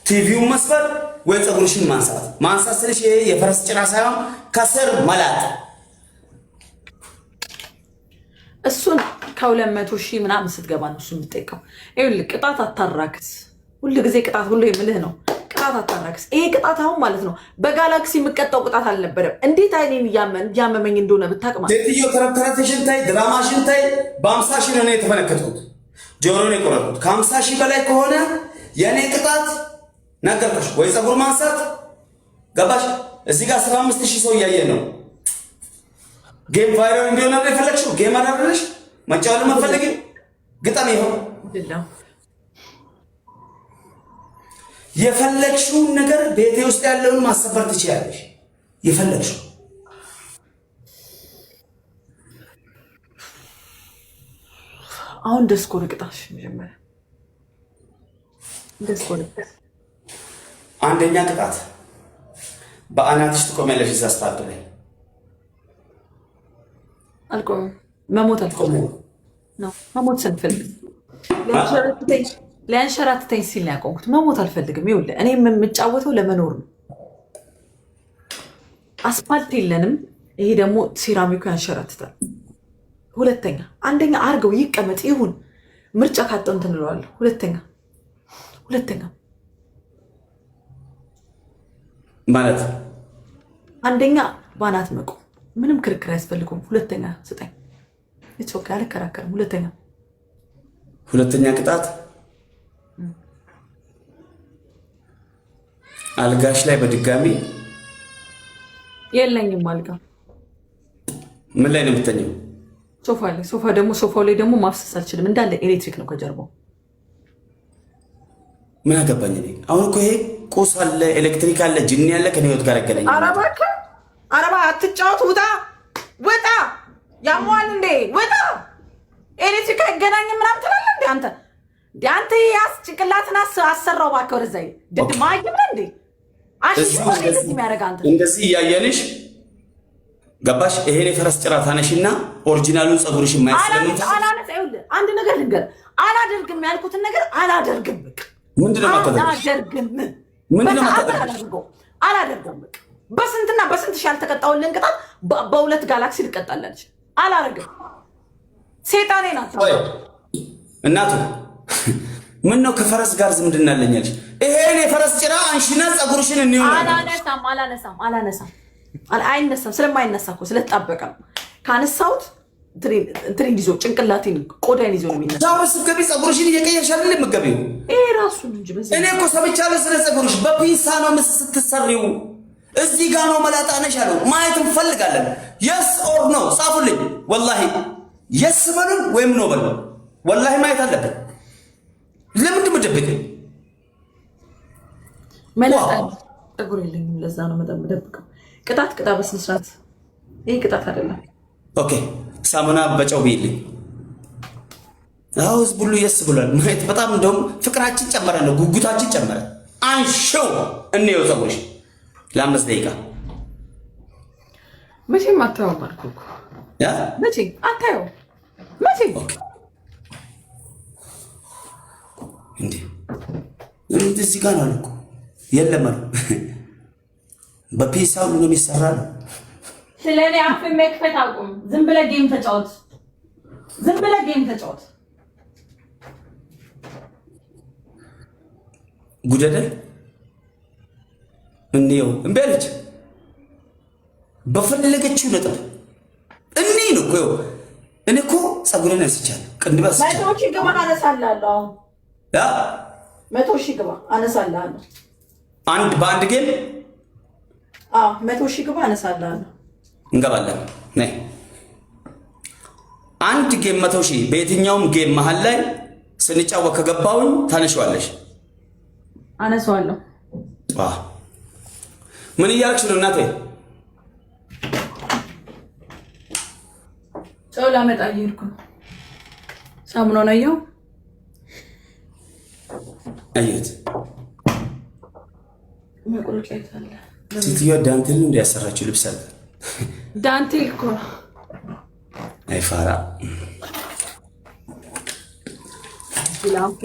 ቲቪውን መስበር ወይ ፀጉርሽን ማንሳት። ማንሳት ስልሽ ይሄ የፈረስ ጭራ ሳይሆን ከስር መላጥ። እሱን ከ200,000 ምናምን ስትገባ ነው እሱ የምጠይቀው። ይኸውልህ ቅጣት አታራክስ። ሁል ጊዜ ቅጣት ሁሉ የምልህ ነው። ቅጣት አታራክስ። ይሄ ቅጣት አሁን ማለት ነው በጋላክሲ የምቀጣው ቅጣት አልነበረም። እንዴት አይኔን እያመመኝ እንደሆነ ብታውቅ ማለት ሴትዮ ተረት ተረትሽን ታይ፣ ድራማሽን ታይ። በ50,000 ነው እኔ የተፈነከትኩት፣ ጆሮን የቆረጥኩት። ከ50,000 በላይ ከሆነ የእኔ ቅጣት ነገርኩሽ፣ ወይ ፀጉር ማንሳት። ገባሽ? እዚህ ጋር 15,000 ሰው እያየን ነው። Game viral እንዲሆን ነው የፈለግሽው? Game አደረግሽ መጫወት መፈለግ ግጠም ይኸው አይደለም። የፈለግሽውን ነገር ቤቴ ውስጥ ያለውን ማሰበር ትችያለሽ። የፈለግሽው። አሁን ደስ እኮ ነው ቅጣትሽ። መጀመሪያ ደስ እኮ ነው። አንደኛ ቅጣት በአናትሽ ትቆሚያለሽ። እዛ ስታርት ላይ። አልቆምም። መሞት አልፈልግም ነው መሞት ስንፈልግ ሊያንሸራትተኝ ሲል ነው ያቆምኩት። መሞት አልፈልግም። ይኸውልህ እኔ የምጫወተው ለመኖር ነው። አስፋልት የለንም። ይሄ ደግሞ ሴራሚኩ ያንሸራትታል። ሁለተኛ አንደኛ አርገው ይቀመጥ ይሁን ምርጫ ካጣው እንትን እለዋለሁ። ሁለተኛ ማለት አንደኛ ባናት መቆም ምንም ክርክር አያስፈልገውም። ሁለተኛ ስጠኝ። It's okay፣ አልከራከርም። ሁለተኛ ሁለተኛ ቅጣት አልጋሽ ላይ በድጋሚ የለኝም አልጋ። ምን ላይ ነው የምተኘው? ሶፋ ላይ። ሶፋ ደግሞ ሶፋው ላይ ደግሞ ማፍሰስ አልችልም። እንዳለ ኤሌክትሪክ ነው ከጀርባው። ምን አገባኝ እኔ። አሁን እኮ ይሄ ቁስ አለ፣ ኤሌክትሪክ አለ፣ ጅኒ አለ፣ ከኔ ህይወት ጋር ያገናኛል። ኧረ እባክህ፣ ኧረ እባክህ አትጫወት። ውጣ ውጣ! ያሟል እንዴ? ውጣ! ኤሌክትሪክ አይገናኝም ምናምን ትላለህ እንዴ አንተ? እንዴ አንተ ያስ ጭንቅላትን አሰራው እባክህ ወደዛ። ድድ ማይም ነህ እንዴ? አሽሽ እንደዚህ የሚያደርግ አንተ እንደዚህ እያየንሽ ገባሽ? ይሄን የፈረስ ጭራ ታነሽና original ኡን ፀጉርሽን ማየት ስለምት አላነሳ። ይኸውልህ አንድ ነገር ልንገርህ፣ አላደርግም ያልኩትን ነገር አላደርግም። በቃ ምንድን ነው የማታደርጊው? አላደርግም። ምንድን ነው በተአምር የማታደርጊው? አላደርገውም፣ አላደርገውም። በቃ በስንትና በስንት ሺህ ያልተቀጣሁልን ቅጣት በሁለት ጋላክሲ ልቀጣላለች። አላደርግም። ሴጣኔ ናት። ቆይ እናቱ ምን ነው ከፈረስ ጋር ዝምድና አለኝ አለሽ? ይሄን የፈረስ ጭራ አንሺና ፀጉርሽን እንየው ነው። አላነሳም፣ አላነሳም፣ አላነሳም። አይነሳም። ስለማይነሳ እኮ ስለተጣበቀ ነው። ካነሳሁት እንትኔን ይዞ ጭንቅላቴን ቆዳዬን ይዞ ነው የሚነሳው። ሻወር ስትገቢ ፀጉርሽን እየቀየርሽ አይደል የምትገቢው? ይሄ ራሱን እንጂ በዚህ እኔ እኮ ሰምቻለሁ ስለ ፀጉርሽ። በፒንሳ ነው ስትሰሪው፣ እዚህ ጋ ነው መላጣ ነሽ አለው። ማየት እንፈልጋለን። Yes or no ጻፉልኝ። ወላሂ yes በሉን ወይም no በሉን። ወላሂ ማየት አለብን። ለምንድን የምትደብቂው? መላጣ ፀጉር የለኝም። ለዛ ነው መጠን የምደብቀው። ቅጣት ቅጣ በስነ ስርዓት። ይሄ ቅጣት አይደለም። Okay፣ ሳሙና በጨው ብይልኝ። አዎ ህዝብ ሁሉ yes ብሏል። ማየት በጣም እንደውም ፍቅራችን ጨመረ ነው፣ ጉጉታችን ጨመረ። አንሺው እንየው ፀጉርሽ ለ5 ደቂቃ። መቼም አታየውም አልኩህ እኮ። ያ መቼም አታየውም። መቼም። Okay፣ እንዴ እዚህ ጋር ነው አሉ እኮ፣ የለም አሉ። በፒንሳ ሁሉ ነው የሚሰራ ነው። ስለ እኔ አፍ መክፈት አቁም። ዝም ብለህ game ተጫወት። ዝም ብለህ game ተጫወት። ጉድ አይደል? እንየው እምቢ አለች። በፈለገችው ነጥብ እኔ ነው እኮ፣ ይኸው እኔ እኮ ፀጉሬን አንስቻለሁ፣ ቅንድብ አንስቻለሁ። 100,000 ግባ አነሳልሃለሁ። አሁን ያ 100,000 ግባ አነሳልሃለሁ። አንድ በአንድ game። አዎ፣ 100,000 ግባ አነሳልሃለሁ። እንገባለን። ነይ፣ አንድ game 100,000 በየትኛውም game መሀል ላይ ስንጫወት ከገባውኝ ታነሺዋለሽ። አነሳዋለሁ። ዋ፣ ምን እያደረግሽ ነው እናቴ? ጨው ላመጣ እየሄድኩ ነው። ሳሙናውን አየኸው? አየሁት። መቁረጫ የት አለ? ሴትዮዋ ዳንቴል ነው እንዲያሰራችው ልብስ አለ። ዳንቴል እኮ ነው። አይ ፋራ። ላምፖ።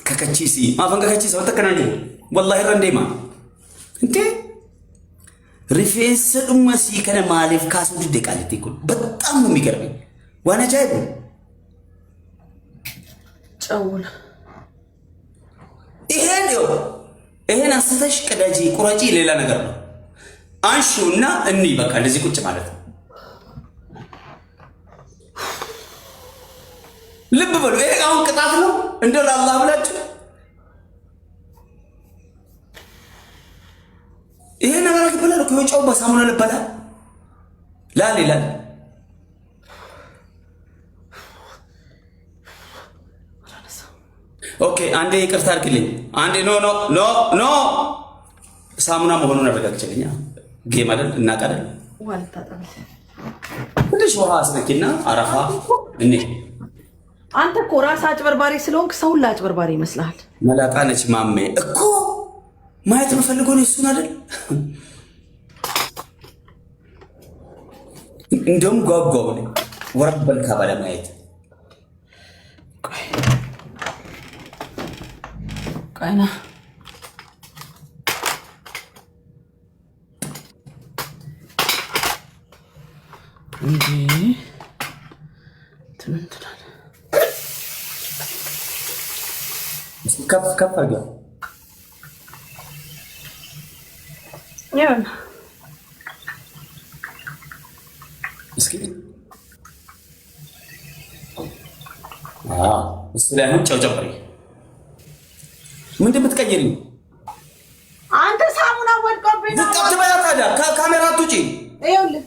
ከከቺሲ ማፈን ከከቺሲ wanta kana jiru wallahi irra deema እንዴ rifeensa dhuma sii kana maaliif kaasuu didde qaalitti kun በጣም ነው የሚገርመኝ። waan ajaa'ibu። ጨውን ይሄን ይኸው ይሄን አንስተሽ ቅደጂ ቁረጪ ሌላ ነገር ነው። አንሺውና እኒ በቃ እንደዚህ ቁጭ ማለት ነው። ልብ በሉ። ይሄ አሁን ቅጣት ነው እንደው ለአላህ ብላችሁ ይሄ ነገር ይበላል እኮ፣ ጨው በሳሙና ልበላ ላል ይላል። Okay፣ አንዴ ይቅርታ አድርግልኝ። አንዴ no, no, no, no፣ ሳሙና መሆኑን አረጋግጭልኛ። Game አይደል እናውቃለን። ውሃ ልታጠብ። ትንሽ ውሃ አስነኪና አረፋ እኔ አንተ እኮ ራስህ አጭበርባሪ ስለሆንክ ሰው ሁላ አጭበርባሪ ይመስልሃል። መላጣ ነች ማሜ እኮ፣ ማየት የምፈልገው ነው እሱን አይደል? እንደውም ጓጓው ወረድ በልካ ባለማየት። ቆይ ቆይና እንዴ እንትን እንትን አለ። ከፍ ከፍ አድርገው። ይሁን። እስኪ እሱ ላይ አሁን ጨው ጨምሪ። ምንድን የምትቀይሪው? አንተ ሳሙና ወድቆብኝ ነው። ዝቅ አትበያ ታዲያ፣ ከካሜራ አትውጪ። ይኸውልህ።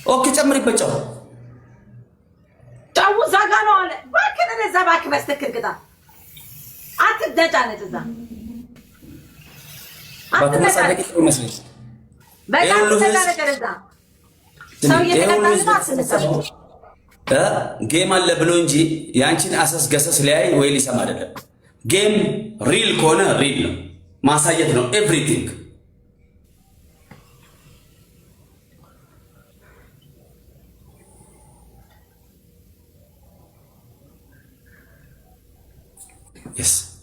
Okay፣ ጨምሪበት ጨው። ጨው እዛ ጋ ነው አለ። እባክህን እዛ እባክህ በስትክክል ቅጣ። አትነጫነጭ እዛ ባትመጻደቂ ጥሩ ይመስለኝ። በቃ አትነጫነጭ እዛ ሰው እየተቀጣ ነው። አትነጫነጭ። Game አለ ብሎ እንጂ የአንቺን አሰስ ገሰስ ሊያይ ወይ ሊሰማ አይደለም። Game real ከሆነ real ነው፣ ማሳየት ነው everything። Yes,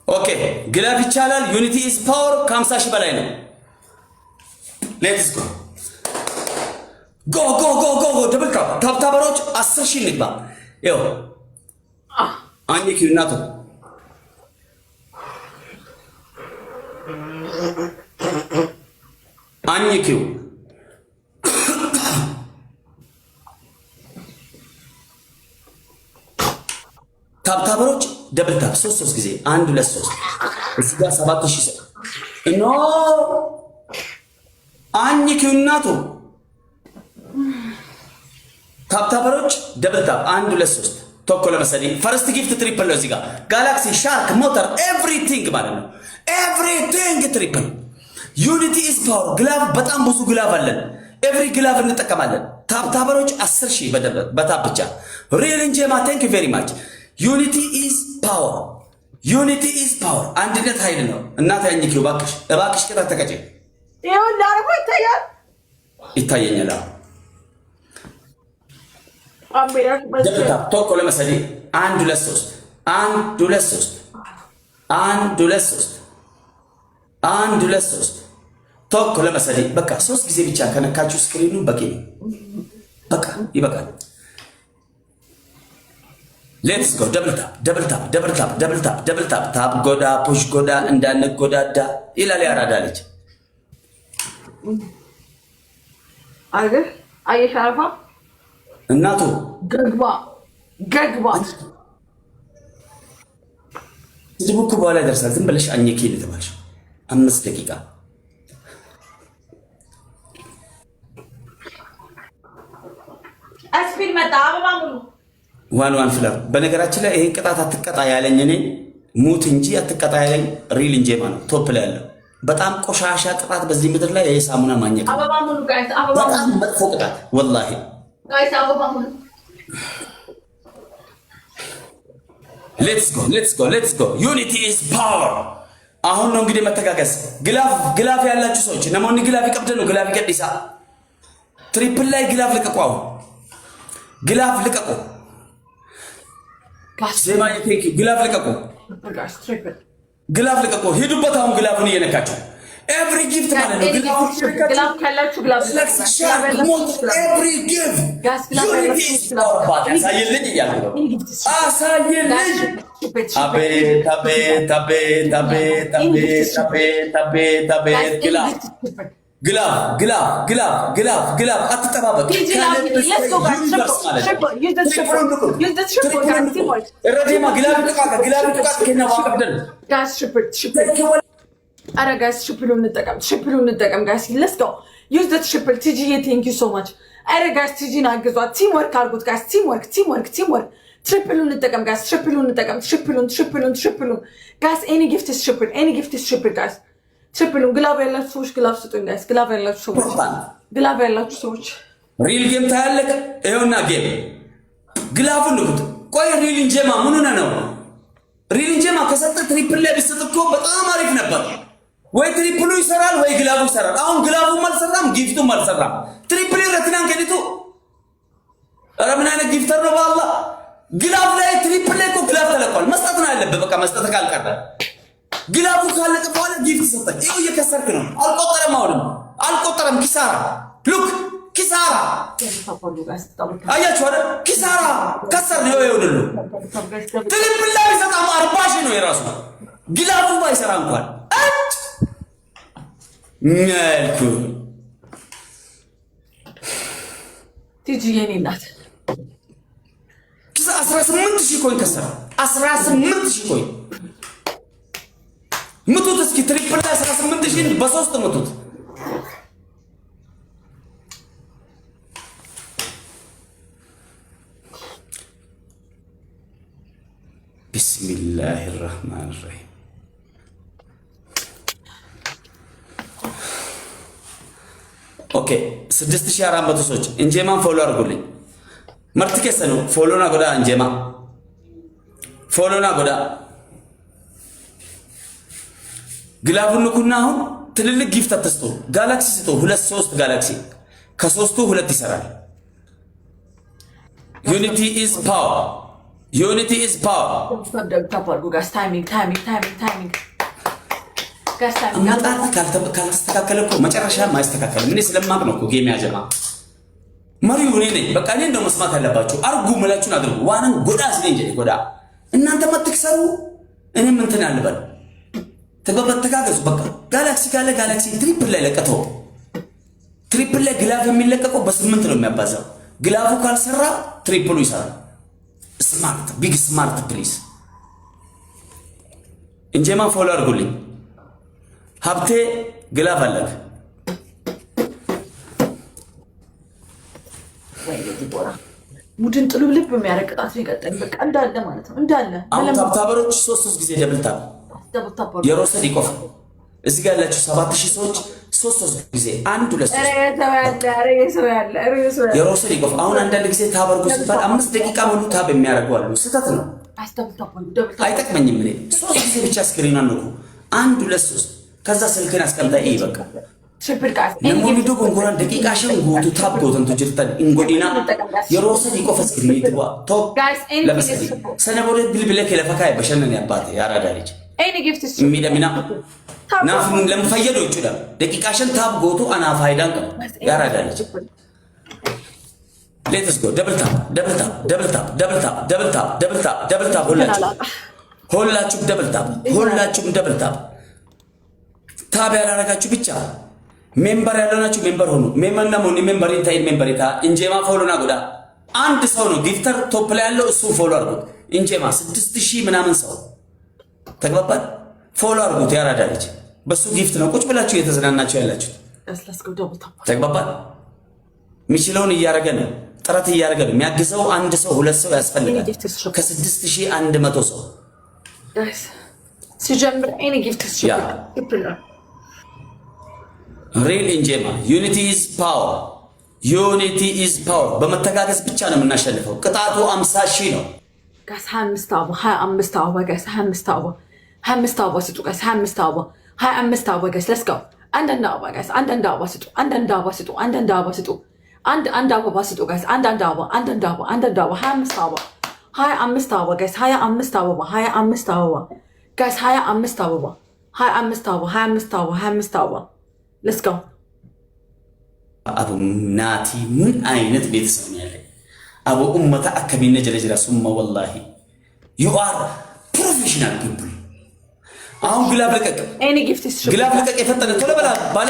okay። Glove ይቻላል። Unity is power። ከ50,000 በላይ ነው። Let's go, go, go, go, go, go! Double tap, tap tapper ኦች 10,000 እንግባ። ይኸው አኝኪው እናቱ። አኝኪው። Tap tapper ኦች double tap ሶስት ሶስት ጊዜ፣ አንድ፣ ሁለት፣ ሶስት። እዚህ ጋር 7,000 ሰው no አኝኪው እናቱ። Tap tapper ኦች double tap፣ አንድ፣ ሁለት፣ ሶስት። tokko ለመሰለኝ first gift triple ነው። እዚህ ጋር galaxy፣ shark፣ ሞተር everything ማለት ነው። Everything triple። Unity is power። Glove በጣም ብዙ glove አለን። Every glove እንጠቀማለን። Tap tapper ኦች 10,000 በ tap ብቻ። ሪል እንጀማ thank you very much። Unity is power። Unity is power። አንድነት ኃይል ነው። እናት ያኝኪው እባክሽ፣ እባክሽ ቅጣት ተቀጪ። ይኸውልህ አርፎ ይታያል። ይታየኛል። Double tap tokko ለመሰለኝ፣ አንድ፣ ሁለት፣ ሶስት፣ አንድ፣ ሁለት፣ ሶስት፣ አንድ፣ ሁለት፣ ሶስት፣ አንድ፣ ሁለት፣ ሶስት፣ tokko ለመሰለኝ። በቃ ሶስት ጊዜ ብቻ ከነካችሁ screen ኑ በቂ ነው። በቃ ይበቃል። Let's go! Double tap, double tap, double tap, double tap, double tap። Tap godhaa, push godhaa፣ እንዳንጎዳዳ ይላል ያራዳ ልጅ። አገር አየሽ አረፋ። እናቱ። ገግባ ገግባ። ስድቡ እኮ በኋላ ይደርሳል። ዝም ብለሽ አኘኪ የተባልሽው 5 ደቂቃ። ስፒድ መጣ አበባ ሙሉ። One one flower። በነገራችን ላይ ይሄን ቅጣት አትቀጣ ያለኝ እኔ ሙት እንጂ አትቀጣ ያለኝ ሪል እንጄማ ነው። Top ላይ ያለው በጣም ቆሻሻ ቅጣት በዚህ ምድር ላይ ይሄ ሳሙና ማኘክ ነው። አበባ ሙሉ guys፣ አበባ በጣም ሙሉ። መጥፎ ቅጣት ወላሂ። Guys፣ አበባ ሙሉ። Let's go, let's go, let's go! Unity is power። አሁን ነው እንግዲህ መተጋገዝ። Glove, glove ያላችሁ ሰዎች namoonni glove qabdan glove gadhiisaa። Triple ላይ glove ልቀቁ። አሁን glove ልቀቁ። ዜማ thank you። Glove ልቀቁ። Guys, triple. Glove ልቀቁ። ሂዱበት። አሁን glove ኡን እየነካችሁ every gift ማለት ነው። Glove ኡን እየነካችሁ Glove ካላችሁ glove። Every gift። Unity is power። ያሳየልኝ እያልኩ ነው። አሳየልኝ። አቤት አቤት አቤት አቤት አቤት አቤት አቤት አቤት! Glove, glove, glove, glove, glove, glove። አትጠባበቅ። Universe ማለት ነው። ረዴማ glove ጥቃት፣ glove ጥቃት ከና ዋቀብደን። Guys, triple, triple። አረ guys, triple ኡ እንጠቀም፣ triple ኡ እንጠቀም guys። Let's go, use the triple። ቲጂዬ thank you so much። አረ guys, ቲጂን አግዟት። Team work አድርጉት guys። Team work, team work, team work። Triple ኡ እንጠቀም guys። Triple ኡ እንጠቀም። Triple ኡን, triple ኡን, triple ኡን guys። Any gift is triple, any gift is triple guys። Triple ኡን። Glove ያላችሁ ሰዎች glove ስጡኝ guys። Glove ያላችሁ ሰዎች፣ glove ያላችሁ ሰዎች። Real game ታያለህ። ይኸውና game glove ኡን ንኩት። ቆይ ሪል እንጀማ ምን ሆነህ ነው? ሪል እንጀማ ከሰጠ triple ላይ ቢሰጥ እኮ በጣም አሪፍ ነበር። ወይ triple ኡ ይሰራል ወይ glove ኡ ይሰራል። አሁን glove ኡም አልሰራም፣ gift ኡም አልሰራም። Triple ረትናን ከዲቱ። ኧረ ምን አይነት gifter ነው በአላህ! Glove ላይ triple ላይ እኮ glove ተለቋል። መስጠት ነው ያለብህ። በቃ መስጠት ካልቀረ glove ኡ ካለቀ በኋላ gift ሰጠህ። ይኸው እየከሰርክ ነው። አልቆጠረም፣ አሁንም አልቆጠረም። ኪሳራ፣ look፣ ኪሳራ። አያችሁ አይደል? ኪሳራ ከሰር ነው። ይኸውልህ triple ላይ ቢሰጣም 40,000 ነው የራሱ glove ኡ ባይሰራ እንኳን። መልኩ ቲጂ የኔ እናት። 18,000 coin ከሰራ፣ 18,000 coin ምቱት እስኪ። Triple ላይ 18,000 በሶስት ምቱት። بسم الله الرحمن الرحيم። Okay፣ 6400 ሰዎች እንጄማን follow አድርጉልኝ። Marti keessanu follow na godhaa። እንጄማ follow na godhaa። Glove ኡን ንኩና አሁን ትልልቅ gift አትስጡ። ጋላክሲ ስጡ። ሁለት ሶስት ጋላክሲ፣ ከሶስቱ ሁለት ይሰራል። Unity is power, unity is power። Tap አድርጉ guys። Timing, timing, timing, timing guys, timing። አመጣጥ ካልተስተካከለ እኮ መጨረሻ ማይስተካከልም። እኔ ስለማቅ ነው እኮ game ያጀማ መሪው እኔ ነኝ። በቃ እኔ እንደው መስማት ያለባችሁ አርጉ ምላችሁን አድርጉ። Waanan godhaa ስለ እንጂ godhaa እናንተ መትክሰሩ እኔም እንትን አልበል። ተግባባት፣ ተጋገዙ። በቃ ጋላክሲ ካለ galaxy triple ላይ ለቀተው። Triple ላይ glove የሚለቀቀው በስምንት ነው የሚያባዛው። Glove ኡ ካልሰራ triple ኡ ይሰራል። Smart, big smart, please። እንጀማን follow አድርጉልኝ። ሀብቴ glove አለክ። ወይኔ ዲቦራ፣ ሙድን ጥሉ ልብ የሚያደርግ ቅጣት ነው የቀጠኝ። በቃ እንዳለ ማለት ነው እንዳለ። አሁን tap tapper ኦች ሶስት ሶስት ጊዜ double tap። Double tap። የሮሰድ ይቆፍ እዚህ ጋር ያላችሁ 7000 ሰዎች ሶስት ሶስት ጊዜ፣ አንድ፣ ሁለት፣ ሶስት። ኧረ ሰው ያለ፣ ኧረ ሰው ያለ፣ ኧረ ሰው ያለ። የሮሰድ ይቆፍ። አሁን አንዳንድ ጊዜ tap አድርጉ ሲባል 5 ደቂቃ ሙሉ tap የሚያደርጉ አሉ። ስህተት ነው፣ Double tap፣ double tap። አይጠቅመኝም። እኔ ሶስት ጊዜ ብቻ screen ኗን ንኩ። አንድ፣ ሁለት፣ ሶስት። ከዛ ስልክን አስቀምጣ ይሄ በቃ። Triple guys። Namoonni dogongoran daqiiqaa 5 guutuu tap gootantu jirtan hin godhina. Yeroo 3 qofa screen itti bu'a. Tokko, lama, sadii. Sana booda bilbila kee lafa kaa'e bashannani abbaate yaaradaa ልጅ. Any gift is Miidhamina. Naaf lam fayyadu jechuudha. Daqiiqaa 5 tap gootu anaa faayidaan qabu. Yaaradaa ልጅ. Let's go, double tap, double tap, double tap, double tap, double tap, double tap, double tap። ሁላችሁ ሁላችሁም double tap፣ ሁላችሁም double tap። Tap ያላረጋችሁ ብቻ member ያልሆናችሁ member ሆኑ። Member namoonni member hin ta'in member ta'a። እንጄማ follow na godhaa። አንድ ሰው ነው gifter top ላይ ያለው፣ እሱ follow አድርጉት። እንጄማ 6000 ምናምን ሰው ተግባባል። Follow አድርጉት። ያራዳ ልጅ በሱ gift ነው ቁጭ ብላችሁ እየተዝናናችሁ ያላችሁት። Let's go, double tap። ተግባባል። የሚችለውን እያደረገ ነው፣ ጥረት እያደረገ ነው። የሚያግዘው አንድ ሰው ሁለት ሰው ያስፈልጋል። ከ6100 ሰው Guys ሲጀምር any gift triple ነው። Real እንጄማ unity is power, unity is power። በመተጋገዝ ብቻ ነው የምናሸንፈው። ቅጣቱ 50,000 ነው። Guys፣ 25 አበባ፣ 25 አበባ guys፣ 25 አበባ፣ 25 አበባ ስጡ guys፣ 25 አበባ፣ 25 አበባ guys፣ let's go። አንዳንድ አበባ guys፣ አንዳንድ አበባ ስጡ፣ አንዳንድ አበባ ስጡ፣ አንዳንድ አበባ ስጡ፣ አንድ አንድ አበባ ስጡ guys፣ አንዳንድ አበባ፣ አንዳንድ አበባ፣ አንዳንድ አበባ፣ 25 አበባ፣ 25 አበባ guys፣ 25 አበባ፣ 25 አበባ guys፣ 25 አበባ፣ 25 አበባ፣ 25 አበባ፣ 25 አበባ፣ let's go። አቡ ናቲ ምን አይነት ቤተሰብ ነው ያለ? አቡ ummata akkamii jala jira summa wallahi you are professional people። አሁን glove ልቀቅ፣ Any gift Glove ልቀቅ፣ የፈጠነ ቶሎ በላ ባለ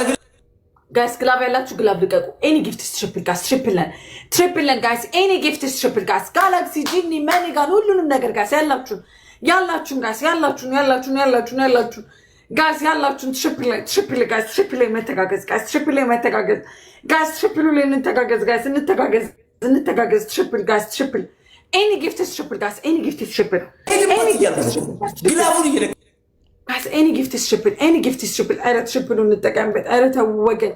Guys፣ glove ያላችሁ glove ልቀቁ። Any gift triple guys፣ triple ነን፣ triple ነን guys። Any gift triple guys። Galaxy፣ ጂኒ፣ money gun ሁሉንም ነገር guys፣ ያላችሁን ያላችሁን guys፣ ያላችሁን ያላችሁን ያላችሁን ያላችሁን guys፣ ያላችሁን triple ላይ፣ triple guys፣ triple ላይ መተጋገዝ guys፣ triple ላይ መተጋገዝ guys፣ triple ኡ ላይ እንተጋገዝ guys፣ እንተጋገዝ እንተጋገዝ። Triple guys፣ triple፣ any gift triple guys፣ any gift triple። Glove ኡን እየለቀ Guys, any gift triple, any gift triple። ኧረ triple ኡ እንጠቀምበት። ኧረ ተው ወገን።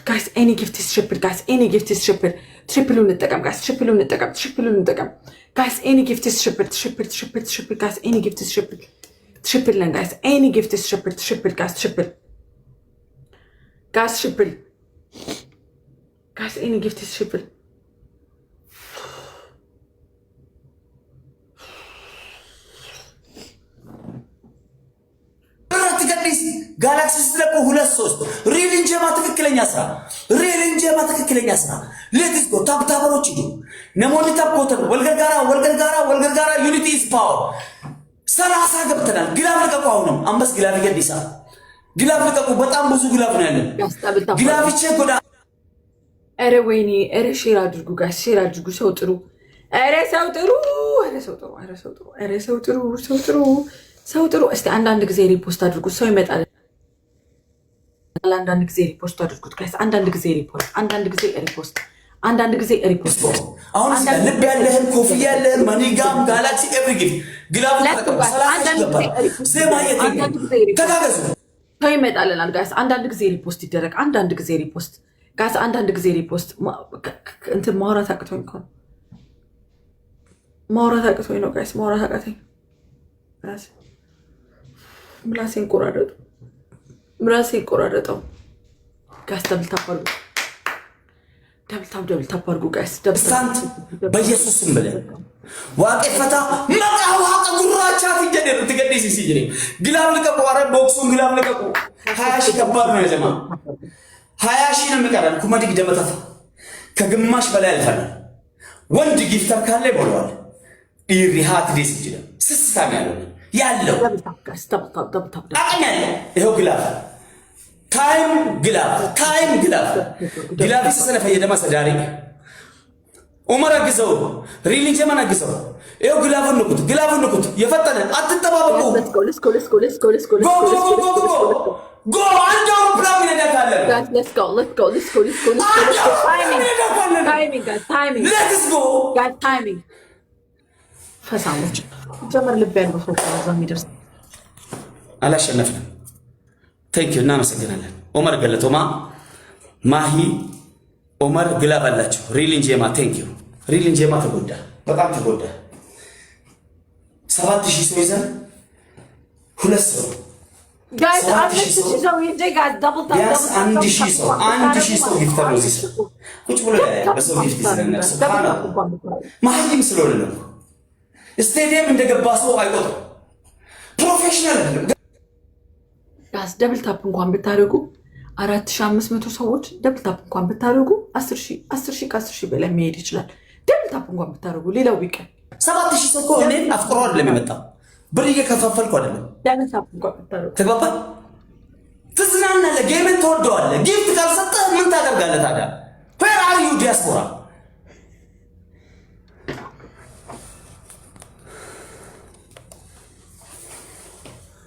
Guys, any gift triple guys, any gift triple። Triple ኡ እንጠቀም guys፣ triple ኡ እንጠቀም፣ triple ኡ እንጠቀም guys። Any gift triple, triple, triple, triple guys፣ any gift triple፣ triple ነን guys። Any gift triple, triple guys, triple guys, triple guys, any gift triple። ትገዲስ ጋላክሲ ስትለቁ ሁለት ሶስት። Real እንጀማ ትክክለኛ ስራ፣ real እንጀማ ትክክለኛ ስራ። Let's go, tap tapper ኦች ሂዱ። Namoonni tap gootan wal gargaaraa, wal gargaaraa, wal gargaaraa። Unity is power። 30 ገብተናል። Glove ልቀቁ። አሁንም አንበስ glove ገዲሳ Glove ልቀቁ። በጣም ብዙ glove ነው ያለን። Glove check godhaa። ኧረ ወይኔ! ኧረ share አድርጉ guys፣ share አድርጉ። ሰው ጥሩ፣ ኧረ ሰው ጥሩ፣ ኧረ ሰው ጥሩ፣ ኧረ ሰው ጥሩ፣ ኧረ ሰው ጥሩ፣ ሰው ጥሩ፣ ሰው ጥሩ። እስቲ አንዳንድ ጊዜ repost አድርጉት፣ ሰው ይመጣል። አንዳንድ ጊዜ repost አድርጉት guys። አንዳንድ ጊዜ repost፣ አንዳንድ ጊዜ repost፣ አንዳንድ ጊዜ repost። አሁን ልብ ያለህን፣ ኮፍያ ያለህን፣ money gun፣ galaxy፣ every gift glove ተጠቀሙ። ዜማ ተጋገዙ። ሰው ይመጣልናል guys። አንዳንድ ጊዜ repost ይደረግ። አንዳንድ ጊዜ repost guys። አንዳንድ ጊዜ repost። እንትን ማውራት አቅቶኝ እኮ ነው። ማውራት አቅቶኝ ነው guys። ማውራት አቃተኝ። ምላሴን ቆራረጡ። ምላሴን ቆራረጠው። Guys, double tap አድርጉ። Double tap, double tap አድርጉ guys። ስታንት በኢየሱስ ስም ብለህ waaqeffata maqaa waaqa gurraachaati jedhe nutti gadhiisisi jedhe። Glove ልቀቁ። ኧረ ቦክሱን glove ልቀቁ። 20,000 ከባድ ነው የጀማ፣ 20,000 ነው የሚቀረን። 20,000 ከግማሽ በላይ አልፈናል። ወንድ gifter ካለ ይሞላዋል። Dhiirri haati deesse ይችላል። ስስታም ያለው ያለው አቅም ያለው ይኸው glove time፣ glove time፣ glove glove ሰነ fayyadama ሰዳሪ ኡመር አግዘው፣ ሪሊ ጀመን አግዘው። ይኸው glove ኡን ንኩት፣ glove ኡን ንኩት። የፈጠነ አትጠባበቁ። Go, go, go, go, go! አንድ አውሮፕላን ሚነዳ ካለ፣ አንድ አውሮፕላን ሚነዳ ካለ let's go። ፈሳሞች ጀመር ልብ ያለው ሰው እዛ የሚደርስ። አላሸነፍንም። Thank you፣ እናመሰግናለን። ኦመር galatoomaa፣ ማሂ፣ ኦመር glove አላቸው። ሪሊን ጄማ thank you። ሪሊን ጄማ ተጎዳ፣ በጣም ተጎዳ። 7,000 ሰው ይዘን ሁለት ሰው፣ ቢያንስ 1,000 ሰው፣ 1,000 ሰው gifter ነው። እዚህ ሰው ቁጭ ብሎ በሰው gift ይዝናናል። ሱብሃንአላህ፣ መሀይም ስለሆነ ነው። ስቴዲየም እንደገባ ሰው አይቆጥርም። Professional አይደለም። Guys, double tap እንኳን ብታደርጉ፣ 4500 ሰዎች double tap እንኳን ብታደርጉ 10,000፣ 10,000፣ ከ10,000 በላይ መሄድ ይችላል። Double tap እንኳን ብታደርጉ ሌላው ቢቀር 7,000 ሰው እኮ እኔን አፍቅሮ አይደለም የመጣው፣ ብር እየከፋፈልኩ አይደለም። Double tap እንኳን ብታደርጉ ተግባባል። ትዝናናለህ፣ game ን ትወደዋለህ። Gift ካልሰጠህ ምን ታደርጋለህ ታዲያ? Where are you, ዲያስፖራ?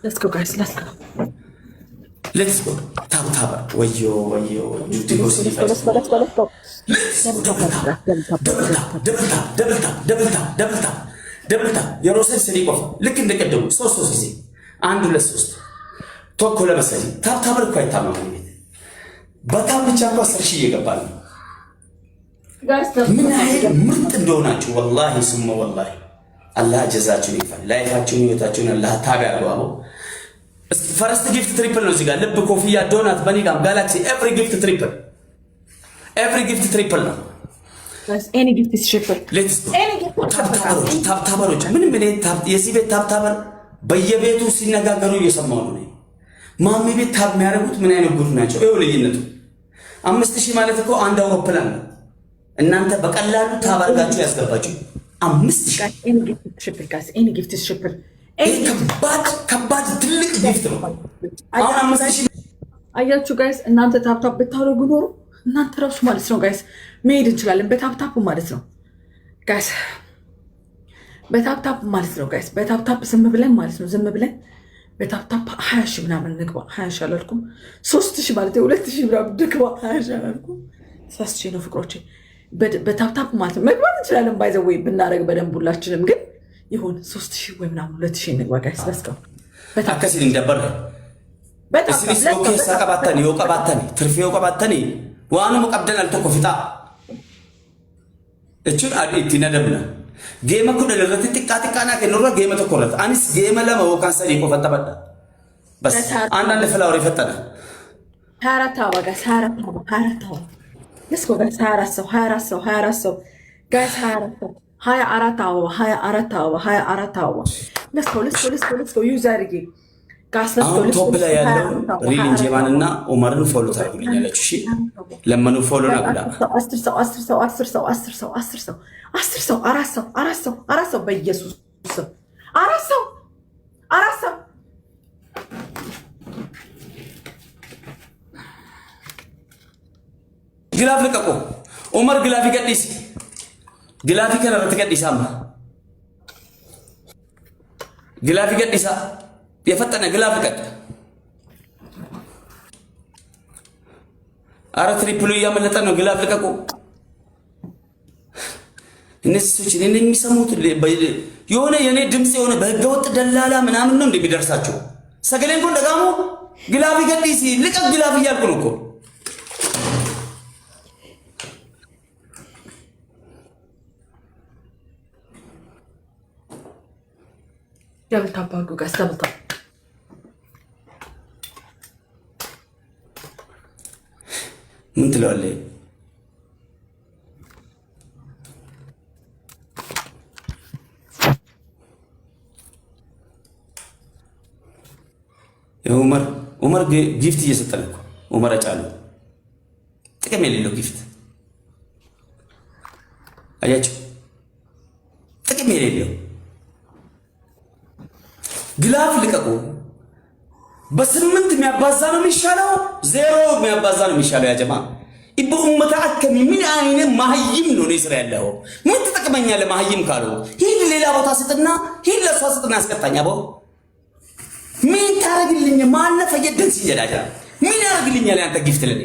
Let's go guys, let's go. Let's go, tap tap። ወዮ ወዮ ጁቲ ጎሲ። Double tap, double tap, double tap, double tap, double tap, double tap። የሮሰን ስሪ ቆፍ ልክ እንደቀደሙ ሶስት ሶስት ጊዜ፣ አንድ፣ ሁለት፣ ሶስት፣ tokko፣ ለመሰለኝ tap tap እኮ አይታመም። ቤት በ tap ብቻ እኮ 10,000 እየገባ ነው። ምን ያህል ምርጥ እንደሆናችሁ ወላሂ ሱመ ወላሂ አላህ ጀዛችሁን ይክፈል። Life ኣችሁን ህይወታችሁን አላህ tap ያርገው። First gift triple ነው። እዚህ ጋር ልብ፣ ኮፍያ፣ donut፣ money gun፣ galaxy፣ every gift triple፣ every gift triple ነው። Tap tapper ኦች፣ tap tapper ኦች፣ ምንም እኔ የዚህ ቤት tap tapper በየቤቱ ሲነጋገሩ እየሰማሁ ነው። ማሚ ቤት tap የሚያደርጉት ምን አይነት ጉድ ናቸው? ይኸው ልዩነቱ 5,000 ማለት እኮ አንድ አውሮፕላን ነው። እናንተ በቀላሉ tap አድርጋችሁ ያስገባችሁ 5,000። ከባድ ከባድ ትልቅ gift ነው። አሁን 5,000 አያችሁ guys፣ እናንተ tap tap ብታደርጉ ኖሮ እናንተ ረሱ ማለት ነው guys፣ መሄድ እንችላለን። በ tap tap ማለት ነው guys፣ በ tap tap ማለት ነው guys፣ በ tap tap ዝም ብለን ማለት ነው፣ ዝም ብለን በ tap tap 20,000 ምናምን ንግባ። 20,000 አላልኩም፣ 3,000 ማለት 2,000 ምናምን ንግባ። 20,000 አላልኩም፣ ሳስቼ ነው ፍቅሮቼ። በ tap tap ማለት ነው መግባት እንችላለን። By the way ብናደርግ በደንብ ሁላችንም ግን ይሁን 3,000 ወይ ምናምን 2,000 ንግባ guys። Let's go. Akkasiin hin dabbarre. Isinis yoo keessaa qabaattan, yoo qabaattan, tirfii yoo qabaattan, waanuma qabdan al tokko fixaa jechuun ittiin adabna. Game 10 irratti xiqqaa xiqqaa naa kennurra game tokko irratti anis game lama yookaan sadii qofa taphadha. Bas አንዳንድ flower የፈጠነ 24 አበባ guys፣ 24 አበባ፣ 24 አበባ፣ let's go guys። 24 ሰው፣ 24 ሰው፣ 24 ሰው guys፣ 24 ሰው፣ 24 አበባ፣ 24 አበባ፣ 24 አበባ። Let's go, let's go, let's go, let's go። Use አድርጌ guys፣ let's go። አሁን top ላይ ያለው ሪሊን ጄማን እና ኦመርን follow ታደርጉልኛላችሁ። እሺ ለመኑ follow ና ጉዳ። 10 ሰው፣ 10 ሰው፣ 10 ሰው፣ 10 ሰው፣ 10 ሰው፣ 10 ሰው፣ አራት ሰው፣ አራት ሰው፣ አራት ሰው፣ በኢየሱስ ስም አራት ሰው፣ አራት ሰው። Glove ልቀቁ። ኡመር glove gadhiisi፣ glove kanarratti gadhiisa፣ amma glove gadhiisa፣ የፈጠነ glove ልቀቅ። አረ triple ኡ እያመለጠ ነው። Glove ልቀቁ። እነዚህ ሰዎች እኔን የሚሰሙት የሆነ የኔ ድምፅ የሆነ በህገወጥ ደላላ ምናምን ነው እንደሚደርሳቸው። Sagaleen kun dhaga'amu glove gadhiisi፣ ልቀቅ glove እያልኩ ነው እኮ። Double tap አድርጉ guys፣ double tap። ምን ትለዋለህ? ዑመር ዑመር gift እየሰጠን እኮ። ዑመር ጫሉ ጥቅም የሌለው gift አያቸው፣ ጥቅም የሌለው። Glove ልቀቁ። በስምንት የሚያባዛ ነው የሚሻለው፣ ዜሮ የሚያባዛ ነው የሚሻለው። ያጀማ ኢቦ ኡመታ አከሚ ምን አይነት ማህይም ነው እኔ ስራ ያለው? ምን ትጠቅመኛለህ? ማህይም ካሉ ሂድ ሌላ ቦታ ስጥና፣ ሂድ ለእሷ ስጥና ያስቀጣኝ። አቦ ምን ታረግልኝ? ማነ ፈየደን ሲጀዳጃ ምን ያደርግልኛል? ያንተ gift ለኔ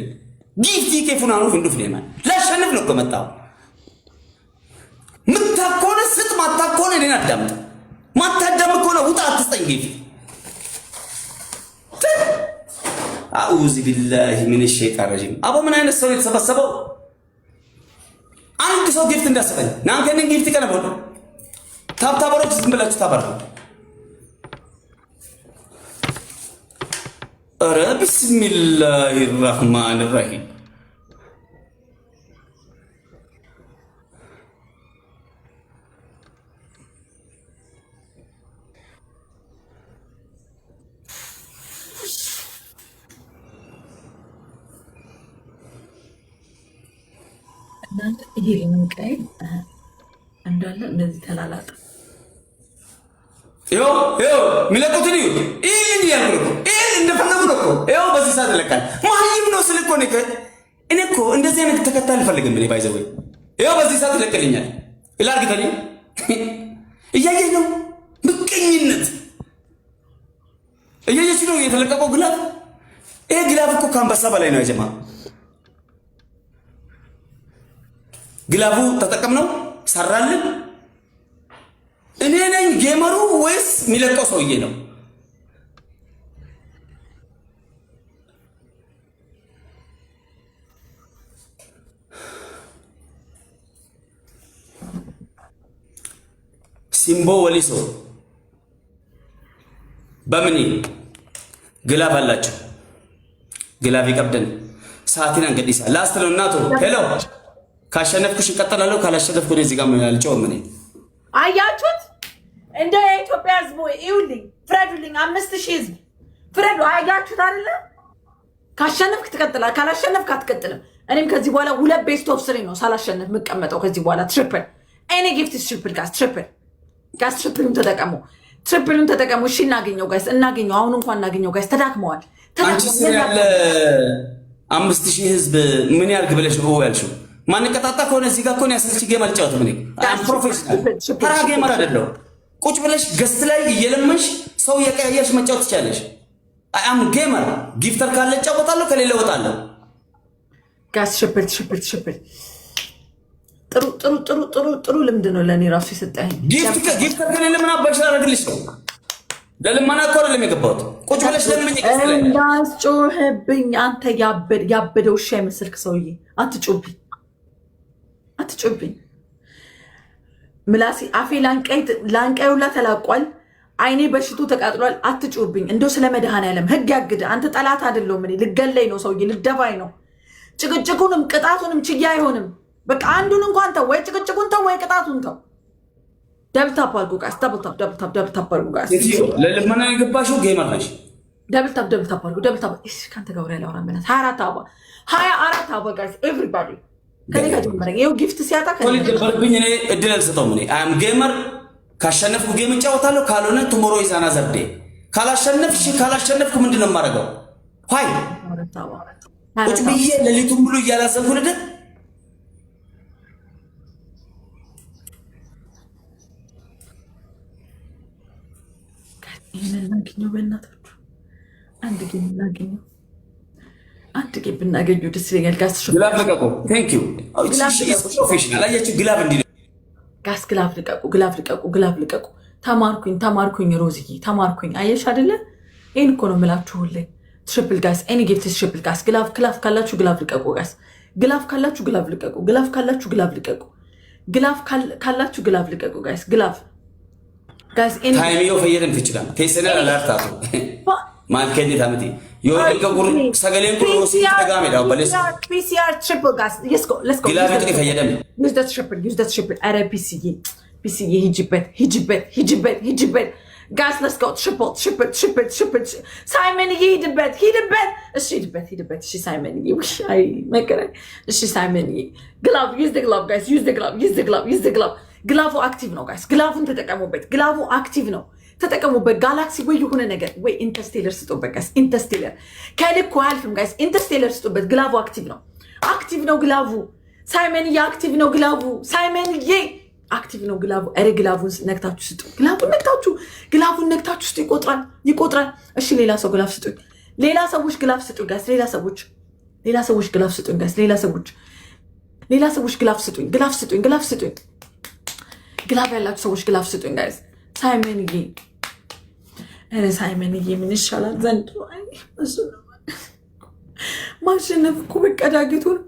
gift ኬፉና ነው ፍንዱፍ ነው። ላሸንፍ ነው እኮ መጣው። ምታኮነ ስጥ፣ ማታኮነ እኔን አዳምጥ። ማታዳምጥ ከሆነ ውጣ፣ አትስጠኝ gift። أعوذ بالله من الشيطان الرجيم። አቦ ምን አይነት ሰው የተሰበሰበው? አንድ ሰው gift እንዳሰጠኝ ናንከንን gift ቀለበ tap tapper ኦች ዝም ብላችሁ ታበረ። ኧረ بسم الله الرحمن الرحيم። እናንተ ይሄ ለመንቀይ እንዳለ እንደዚህ ተላላጠ። ይኸው ይኸው የሚለቁትን እዩ። ይህልኝ እያልኩ ነው እኮ፣ ይህን እንደፈለጉ ነው እኮ። ይኸው በዚህ ሰዓት ይለቃል። መሀይም ነው ስል እኮ እኔ እኮ እንደዚህ አይነት ተከታይ አልፈልግም። እኔ by the way ይኸው በዚህ ሰዓት ይለቅልኛል። ላርግተኝ እያየህ ነው። ምቀኝነት እያየች ነው የተለቀቀው glove። ይሄ glove እኮ ከአንበሳ በላይ ነው ያጀማ። Glove ኡ ተጠቀምነው ሰራልን። እኔ ነኝ gamer ኡ ወይስ የሚለቀው ሰውዬ ነው? ሲምቦ ወሊሶ በምን glove አላቸው? Glove ይቀብደን ሰዓቴን አንገዲሳ last ነው እናቶ። Hello፣ ካሸነፍኩሽ እቀጥላለሁ፣ ካላሸነፍኩ እኔ እዚህ ጋር አልጮህም። እኔ አያችሁት? እንደ የኢትዮጵያ ሕዝብ ወይ ይኸውልኝ፣ ፍረዱልኝ። 5,000 ሕዝብ ፍረዱ። አያችሁት አይደለ? ካሸነፍክ ትቀጥላለህ፣ ካላሸነፍክ አትቀጥልም። እኔም ከዚህ በኋላ ሁለት best of three ነው ሳላሸንፍ የምቀመጠው። ከዚህ በኋላ triple፣ any gift triple guys፣ triple guys፣ triple ኡን ተጠቀሙ፣ triple ኡን ተጠቀሙ። እሺ እናገኘው guys፣ እናገኘው። አሁን እንኳን እናገኘው guys። ተዳክመዋል። አንቺ ስር ያለ 5,000 ህዝብ ምን ያርግ ብለሽ ነው ያልሽው? ማንቀጣጣ ከሆነ እዚህ ጋር ከሆነ ያሰልች game አልጫወትም። እኔ professional ተራ gamer አይደለሁም። ቁጭ ብለሽ guest ላይ እየለመንሽ ሰው እየቀያየርሽ መጫወት ትችያለሽ። I'm gamer፣ gifter ካለ እጫወታለሁ፣ ከሌለ እወጣለሁ። Guys፣ triple፣ triple፣ triple። ጥሩ ጥሩ ጥሩ ጥሩ ጥሩ ልምድ ነው ለእኔ ራሱ የሰጠኸኝ። Gifter ከሌለ ምን አባሽ ላደርግልሽ ነው? ለልመና እኮ አይደለም የገባሁት። ቁጭ ብለሽ ለምኝ guest ላይ። እንዳስጮህብኝ አንተ ያበደ ውሻ የመሰልክ ሰውዬ፣ አትጮህብኝ፣ አትጮህብኝ። ምላሴ አፌ ላንቃይ ሁላ ተላቋል። አይኔ በሽቶ ተቃጥሏል። አትጩህብኝ። እንደው ስለ መድኃኔዓለም ህግ ያግድ። አንተ ጠላት አይደለሁም እኔ። ልገለኝ ነው ሰውዬ፣ ልደፋኝ ነው። ጭቅጭቁንም ቅጣቱንም ችዬ አይሆንም። በቃ አንዱን እንኳን ተው፣ ወይ ጭቅጭቁን ተው፣ ወይ ቅጣቱን ተው። Double tap አድርጉ guys። Double tap፣ double tap፣ double tap አድርጉ guys። ለልመና የገባሽው gamer ነሽ። Double tap፣ double tap አድርጉ። Double tap። እሺ ከአንተ ጋር ወሬ አላወራም። በእናትህ 24 አበባ፣ 24 አበባ guys። Everybody ከኔ ጋር ጀመረ። ይኸው gift ሲያጣ ከኔ ጋር ሊደበርብኝ እኔ እድል አልሰጠውም። እኔ I'm gamer፣ ካሸነፍኩ game እጫወታለሁ፣ ካልሆነ tomorrow is another day። ካላሸነፍሽ ካላሸነፍኩ ምንድን ነው የማደርገው? ኋይ 24 አበባ። ቁጭ ብዬ ሌሊቱን ሙሉ እያላዘንኩ ልደር። ይህንን እናገኘው፣ በእናታችሁ አንድ game እናገኘው፣ አንድ game ብናገኘው ደስ ይለኛል። Guys Glove ልቀቁ። Thank you, professional። አያችሁ glove እንዲ Guys glove ልቀቁ፣ glove ልቀቁ፣ glove ልቀቁ። ተማርኩኝ፣ ተማርኩኝ፣ ሮዝዬ ተማርኩኝ። አየሽ አይደለ? ይህን እኮ ነው የምላችሁ ሁሌ። Triple guys, any gift triple guys። Glove, glove ካላችሁ glove ልቀቁ guys። Glove ካላችሁ glove ልቀቁ። Glove ካላችሁ glove ልቀቁ። Glove ካላችሁ glove ልቀቁ guys። Glove guys any Time yoo fayyadamte jira. Teessanii alaartaatu. Maal kennita miti. Yoo dhiqa gur sagaleen kun roositti dhaga'amedha obboleessa. PCR triple guys, let's go, let's go. Glove itti fayyadame. Use that triple, use that triple። ኧረ ፒሲዬ፣ ፒሲዬ ሂጂበት፣ ሂጂበት፣ ሂጂበት፣ ሂጂበት። Guys, let's go, triple, triple, triple, triple። ሳይመንዬ ሂድበት፣ ሂድበት። እሺ ሂድበት፣ ሂድበት። እሺ ሳይመንዬ፣ ውይ አይ መከራኝ። እሺ ሳይመንዬ glove, use the glove guys, use the glove, use the glove, use the glove። Glove ኡ active ነው guys፣ Glove ኡን ተጠቀሙበት። Glove ኡ active ነው፣ ተጠቀሙበት። ጋላክሲ ወይ የሆነ ነገር ወይ interstellar ስጡበት guys። Interstellar ከልኩ አያልፍም guys። Interstellar ስጡበት። Glove ኡ active ነው፣ active ነው glove ኡ። ሳይመንዬ active ነው glove ኡ። ሳይመንዬ active ነው glove ኡ። ኧረ glove ኡን ነክታችሁ ስጡ። Glove ኡን ነክታችሁ፣ glove ኡን ነክታችሁ ስጡ። ይቆጥራል፣ ይቆጥራል። እሺ ሌላ ሰው glove ስጡኝ። ሌላ ሰዎች glove ስጡኝ guys። ሌላ ሰዎች፣ ሌላ ሰዎች glove ስጡኝ guys። ሌላ ሰዎች፣ ሌላ ሰዎች glove ስጡኝ፣ glove ስጡኝ፣ glove ስጡኝ። Glove ያላችሁ ሰዎች glove ስጡኝ guys። ሳይመንዬ፣ ኧረ ሳይመንዬ ምን ይሻላል ዘንድሮ? አይ እሱ ነው ማሸነፍ እኮ በቃ ዳግቱን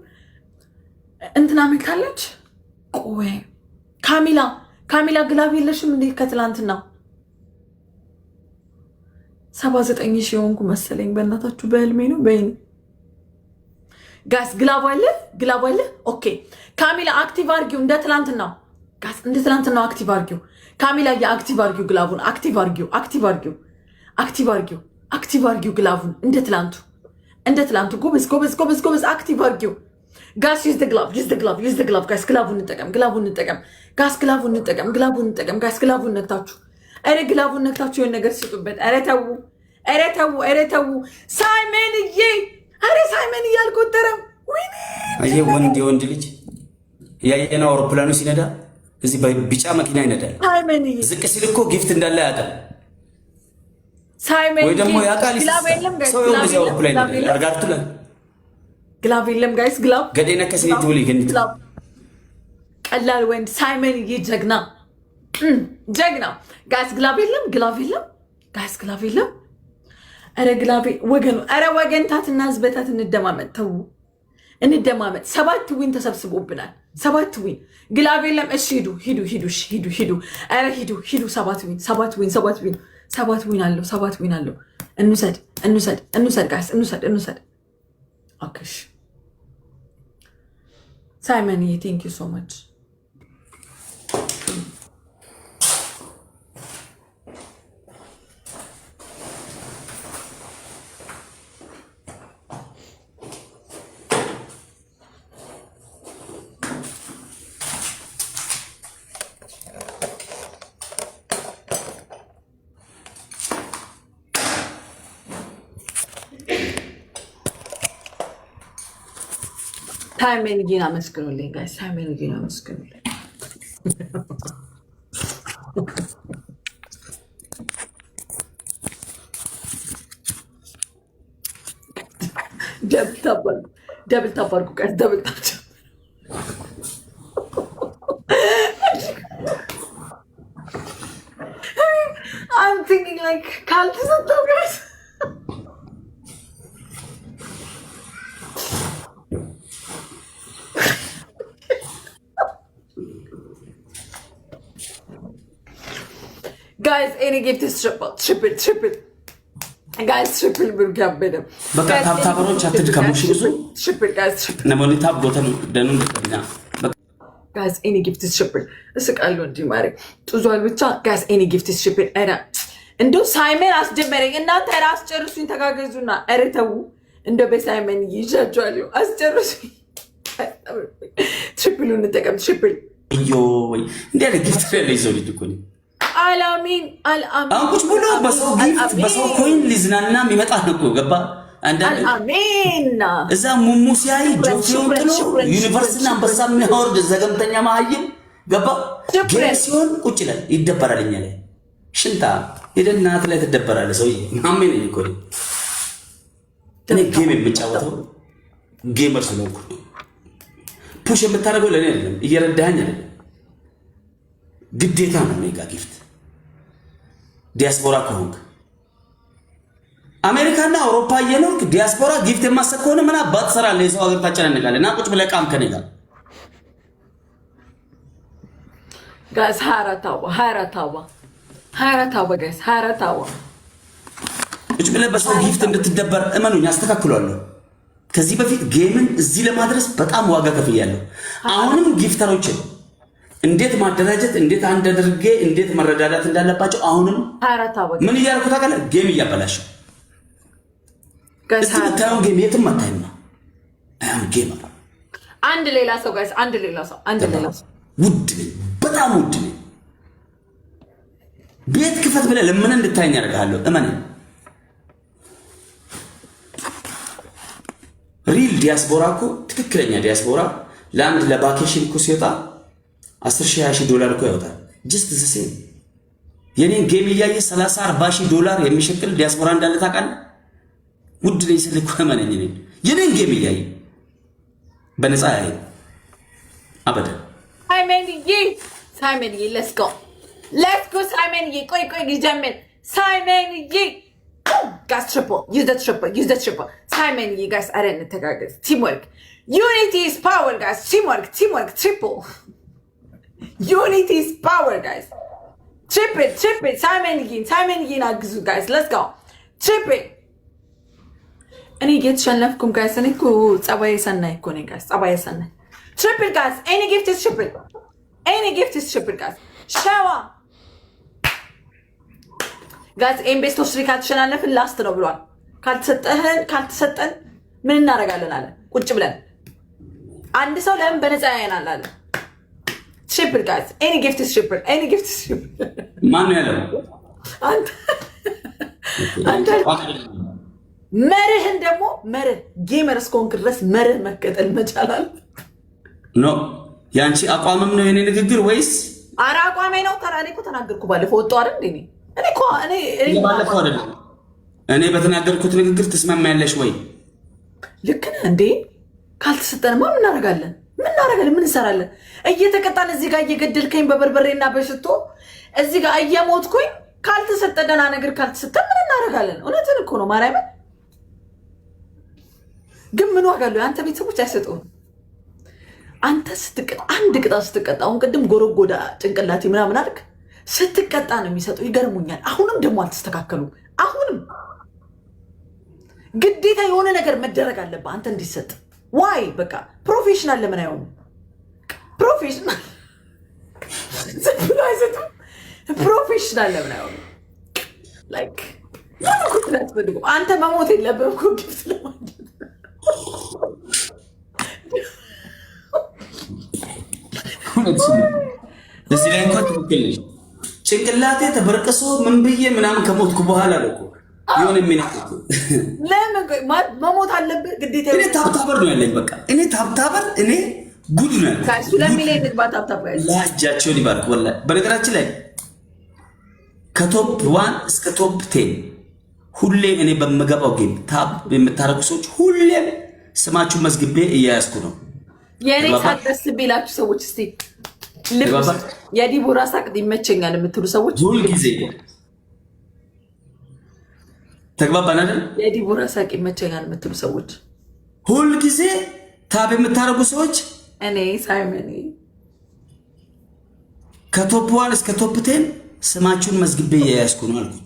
እንትና መታለች። ቆይ ካሚላ፣ ካሚላ glove የለሽም እንዴ? ከትላንትና 79,000 የሆንኩ መሰለኝ። በእናታችሁ በህልሜ ነው በይን። Guys glove አለ፣ glove አለ። Okay ካሚላ active አርጊው እንደ ትላንትናው guys፣ እንደ ትላንትናው active አርጊው። ካሚላ የ active አርጊው፣ glove ኡን active አርጊው፣ active አርጊው፣ active አርጊው፣ active አርጊው glove ኡን እንደ ትላንቱ፣ እንደ ትላንቱ። ጎበዝ፣ ጎበዝ፣ ጎበዝ፣ ጎበዝ። Active አርጊው guys። Use the glove, use the glove, use the glove guys። Glove ኡን እንጠቀም፣ glove ኡን እንጠቀም guys። Glove ኡን እንጠቀም፣ glove ኡን እንጠቀም guys። Glove ኡን ነክታችሁ፣ ኧረ glove ኡን ነክታችሁ የሆነ ነገር ስጡበት። ኧረ ተዉ፣ ኧረ ተዉ፣ ኧረ ተዉ። ሳይመንዬ፣ ኧረ ሳይመንዬ አልቆጠረም። ወይኔ። አየህ ወንድ የወንድ ልጅ እያየነው አውሮፕላኑ ሲነዳ እዚህ በቢጫ መኪና ይነዳል። ሳይመንዬ። ዝቅ ሲል እኮ gift እንዳለ አያውቅም። ሳይመንዬ ወይ ደግሞ ያውቃል። Glove የለም guys። ሰው Glove እንደዚህ የለም፣ አውሮፕላን Glove ይነዳል። የለም። አርጋቱ ላይ Glove የለም guys፣ glove ገዴነ ከስኔት ውል ይገንት Glove። ቀላል ወንድ ሳይመንዬ ጀግና ጀግና። Guys glove የለም፣ glove የለም guys፣ glove የለም። ኧረ glove ወገኑ፣ ኧረ ወገንታትና ህዝበታት እንደማመጥ፣ ተዉ እንደማመጥ። ሰባት win ተሰብስቦብናል። ሰባት win፣ glove የለም። እሺ ሂዱ፣ ሂዱ፣ ሂዱ፣ እሺ ሂዱ፣ ሂዱ፣ ኧረ ሂዱ፣ ሂዱ። ሰባት win፣ ሰባት win፣ ሰባት win፣ ሰባት win አለው፣ ሰባት win አለው። እንውሰድ፣ እንውሰድ፣ እንውሰድ guys፣ እንውሰድ፣ እንውሰድ። Okay እሺ ሳይመንዬ thank you so much። ሳይመንዬን አመስግኑልኝ guys፣ ሳይመንዬን አመስግኑልኝ። Double tap አድርጉ፣ double tap አድርጉ guys፣ double tap። I'm thinking like ካልተሰጠው guys። Guys, any gift is triple, triple, triple guys, triple። ብሩክ ያበደ። በቃ tap tapper ኦች አትድከሙ። እሺ ብዙ Triple guys, triple። Namoonni tap gootan danuun dadhabinaa። Guys, any gift is triple። እስቃለሁ እንዲህ ማሪ ጡዟል ብቻ። Guys, any gift is triple። ኧረ እንደው ሳይመን አስጀመረኝ። እናንተ ኧረ አስጨርሱኝ፣ ተጋገዙና። ኧረ ተዉ፣ እንደው በሳይመን ይዣቸዋለሁ። አስጨርሱኝ። Triple ኡ እንጠቀም፣ triple። እዮ ወይ እንዲህ ያለ gift ያለ ይዘው ልጅ እኮ ነው። አላሚን አልአሚን። አሁን ቁጭ ብሎ በሰው gift በሰው coin ሊዝናና የሚመጣ ነው እኮ ገባ። አንዳንድ አሜን። እዛ ሙሙ ሲያይ ጆፌውን ጥሎ universe ና አንበሳ የሚያወርድ ዘገምተኛ መሀይም ገባ። Game ሲሆን ቁጭ ይላል፣ ይደበራል። እኛ ላይ ሽንታ ሄደህ እናት ላይ ትደበራለህ። ሰውዬ ማሜ ነኝ እኮ እኔ። Game የምጫወተው gamer ስለሆንኩ push የምታደርገው ለእኔ አይደለም፣ እየረዳኸኝ አይደለም፣ ግዴታ ነው። Mega gift ዲያስፖራ ከሆንክ፣ አሜሪካና አውሮፓ እየኖርክ ዲያስፖራ gift የማሰብ ከሆነ ምን አባት ትሰራለህ? የሰው ሀገር ታጨናንቃለህ። እና ቁጭ ብለህ ቃም ከኔ ጋር። Guys፣ 24 አበባ፣ 24 አበባ፣ 24 አበባ guys፣ 24 አበባ። ቁጭ ብለህ በሰው gift እንድትደበር እመኑኝ፣ አስተካክሏለሁ። ከዚህ በፊት game ን እዚህ ለማድረስ በጣም ዋጋ ከፍያለሁ። አሁንም gifter ኦችን እንዴት ማደራጀት፣ እንዴት አንድ አድርጌ እንዴት መረዳዳት እንዳለባቸው አሁንም 24 አበባ። ምን እያደረኩ ታውቃለህ? Game እያበላሸው Guys፣ እዚህ የምታየውን game የትም አታይም ነው። I'm gamer። አንድ ሌላ ሰው guys፣ አንድ ሌላ ሰው፣ አንድ ሌላ ሰው። ውድ ነኝ፣ በጣም ውድ ነኝ። ቤት ክፈት ብለህ ለምን እንድታየኝ ያደርግሃለሁ። እመነኝ። Real ዲያስፖራ እኮ፣ ትክክለኛ ዲያስፖራ ለአንድ ለ vacation እኮ ሲወጣ 10 ሺህ 20 ሺህ ዶላር እኮ ያወጣል። Just the same የኔን game እያየ 30 40 ሺህ ዶላር የሚሸቅል ዲያስፖራ እንዳለ ታውቃለህ? ውድ ነኝ ስል እኮ እመነኝ። እኔን የኔን game እያየ በነፃ ያይ አበደን። ሳይመንዬ፣ ሳይመንዬ፣ let's go, let's go ሳይመንዬ። ቆይ ቆይ ይጀምር ሳይመንዬ። Guys, triple, use the triple, use the triple ሳይመንዬ። Guys፣ አረ እንተጋገዝ። Teamwork, unity is power guys። Teamwork, teamwork, triple, unity is power guys። Triple, triple። ሳይመንዬን፣ ሳይመንዬን አግዙ guys። Let's go, triple። እኔ እየተሸነፍኩም guys። እኔ እኮ ጸባዬ ሰናይ እኮ ነኝ guys። ጸባዬ ሰናይ። Triple guys, any gift is triple, any gift is triple guys። ሸዋ guys፣ ኤም best of three ካልተሸናነፍን last ነው ብሏል። ካልተሰጠህን ካልተሰጠን ምን እናደርጋለን አለ። ቁጭ ብለን አንድ ሰው ለምን በነፃ ያየናል አለ። Triple guys, any gift is triple, any gift is triple። ማን ነው ያለው? አንተ፣ አንተ። መርህን ደግሞ መርህ gamer እስከሆንክ ድረስ መርህ መከተል መቻል አለ። No፣ የአንቺ አቋምም ነው የኔ ንግግር ወይስ? ኧረ አቋሜ ነው። ተራ እኔ እኮ ተናገርኩ ባለፈው። ወጣሁ አይደል እንዴ? እኔ እኮ እኔ ባለፈው አይደለም፣ እኔ በተናገርኩት ንግግር ትስማሚያለሽ ወይ? ልክ ነህ እንዴ? ካልተሰጠንማ ምን እናደርጋለን? ምን እናደርጋለን? ምን እንሰራለን? እየተቀጣን እዚህ ጋር እየገደልከኝ በበርበሬና በሽቶ እዚህ ጋር እየሞትኩኝ ካልተሰጠ፣ ደህና ነገር ካልተሰጠ ምን እናደርጋለን? እውነትን እኮ ነው። ማርያምን ግን ምን ዋጋ አለው? የአንተ ቤተሰቦች አይሰጡህም። አንተ ስትቀጣ፣ አንድ ቅጣት ስትቀጣ፣ አሁን ቅድም ጎረጎዳ ጭንቅላቴ ምናምን አልክ። ስትቀጣ ነው የሚሰጡ። ይገርሙኛል። አሁንም ደግሞ አልተስተካከሉም። አሁንም ግዴታ የሆነ ነገር መደረግ አለብህ አንተ እንዲሰጥ። Why? በቃ professional ለምን አይሆኑም? Professional ዝም ብሎ አይሰጡም። Professional ለምን አይሆኑም? Like ምንም እኮ እንትን አያስፈልጉም። አንተ መሞት የለብህም እኮ gift ለማግኘት። እዚህ ላይ እንኳን ትክክል ነሽ። ጭንቅላቴ ተበርቅሶ ምን ብዬ ምናምን ከሞትኩ በኋላ ነው እኮ የሆነ የሚነኩት። ለምን ቆይ፣ መሞት አለብህ ግዴታ? እኔ tap tapper ነው ያለኝ። በቃ እኔ tap tapper፣ እኔ ጉድ ነው ያለኝ። Guys፣ 2 ሚሊዮን ንግባ። Tap tap guys። እጃቸውን ይባርክ። ወላሂ በነገራችን ላይ ከ top 1 እስከ top 10 ሁሌ እኔ በምገባው game tap የምታደርጉ ሰዎች ሁሌም ስማችሁን መዝግቤ እያያዝኩ ነው። የእኔ ተግባባ? ሳቅ ደስ ቢላችሁ ሰዎች እስቲ ልብ። ተግባባ? የዲቦራ ሳቅ ይመቸኛል የምትሉ ሰዎች ሁል ጊዜ ተግባባን አይደል? የዲቦራ ሳቅ ይመቸኛል የምትሉ ሰዎች። ሁል ጊዜ tap የምታደርጉ ሰዎች እኔ ሳይመን ከ top 1 እስከ top 10 ስማችሁን መዝግቤ እየያዝኩ ነው አልኩ።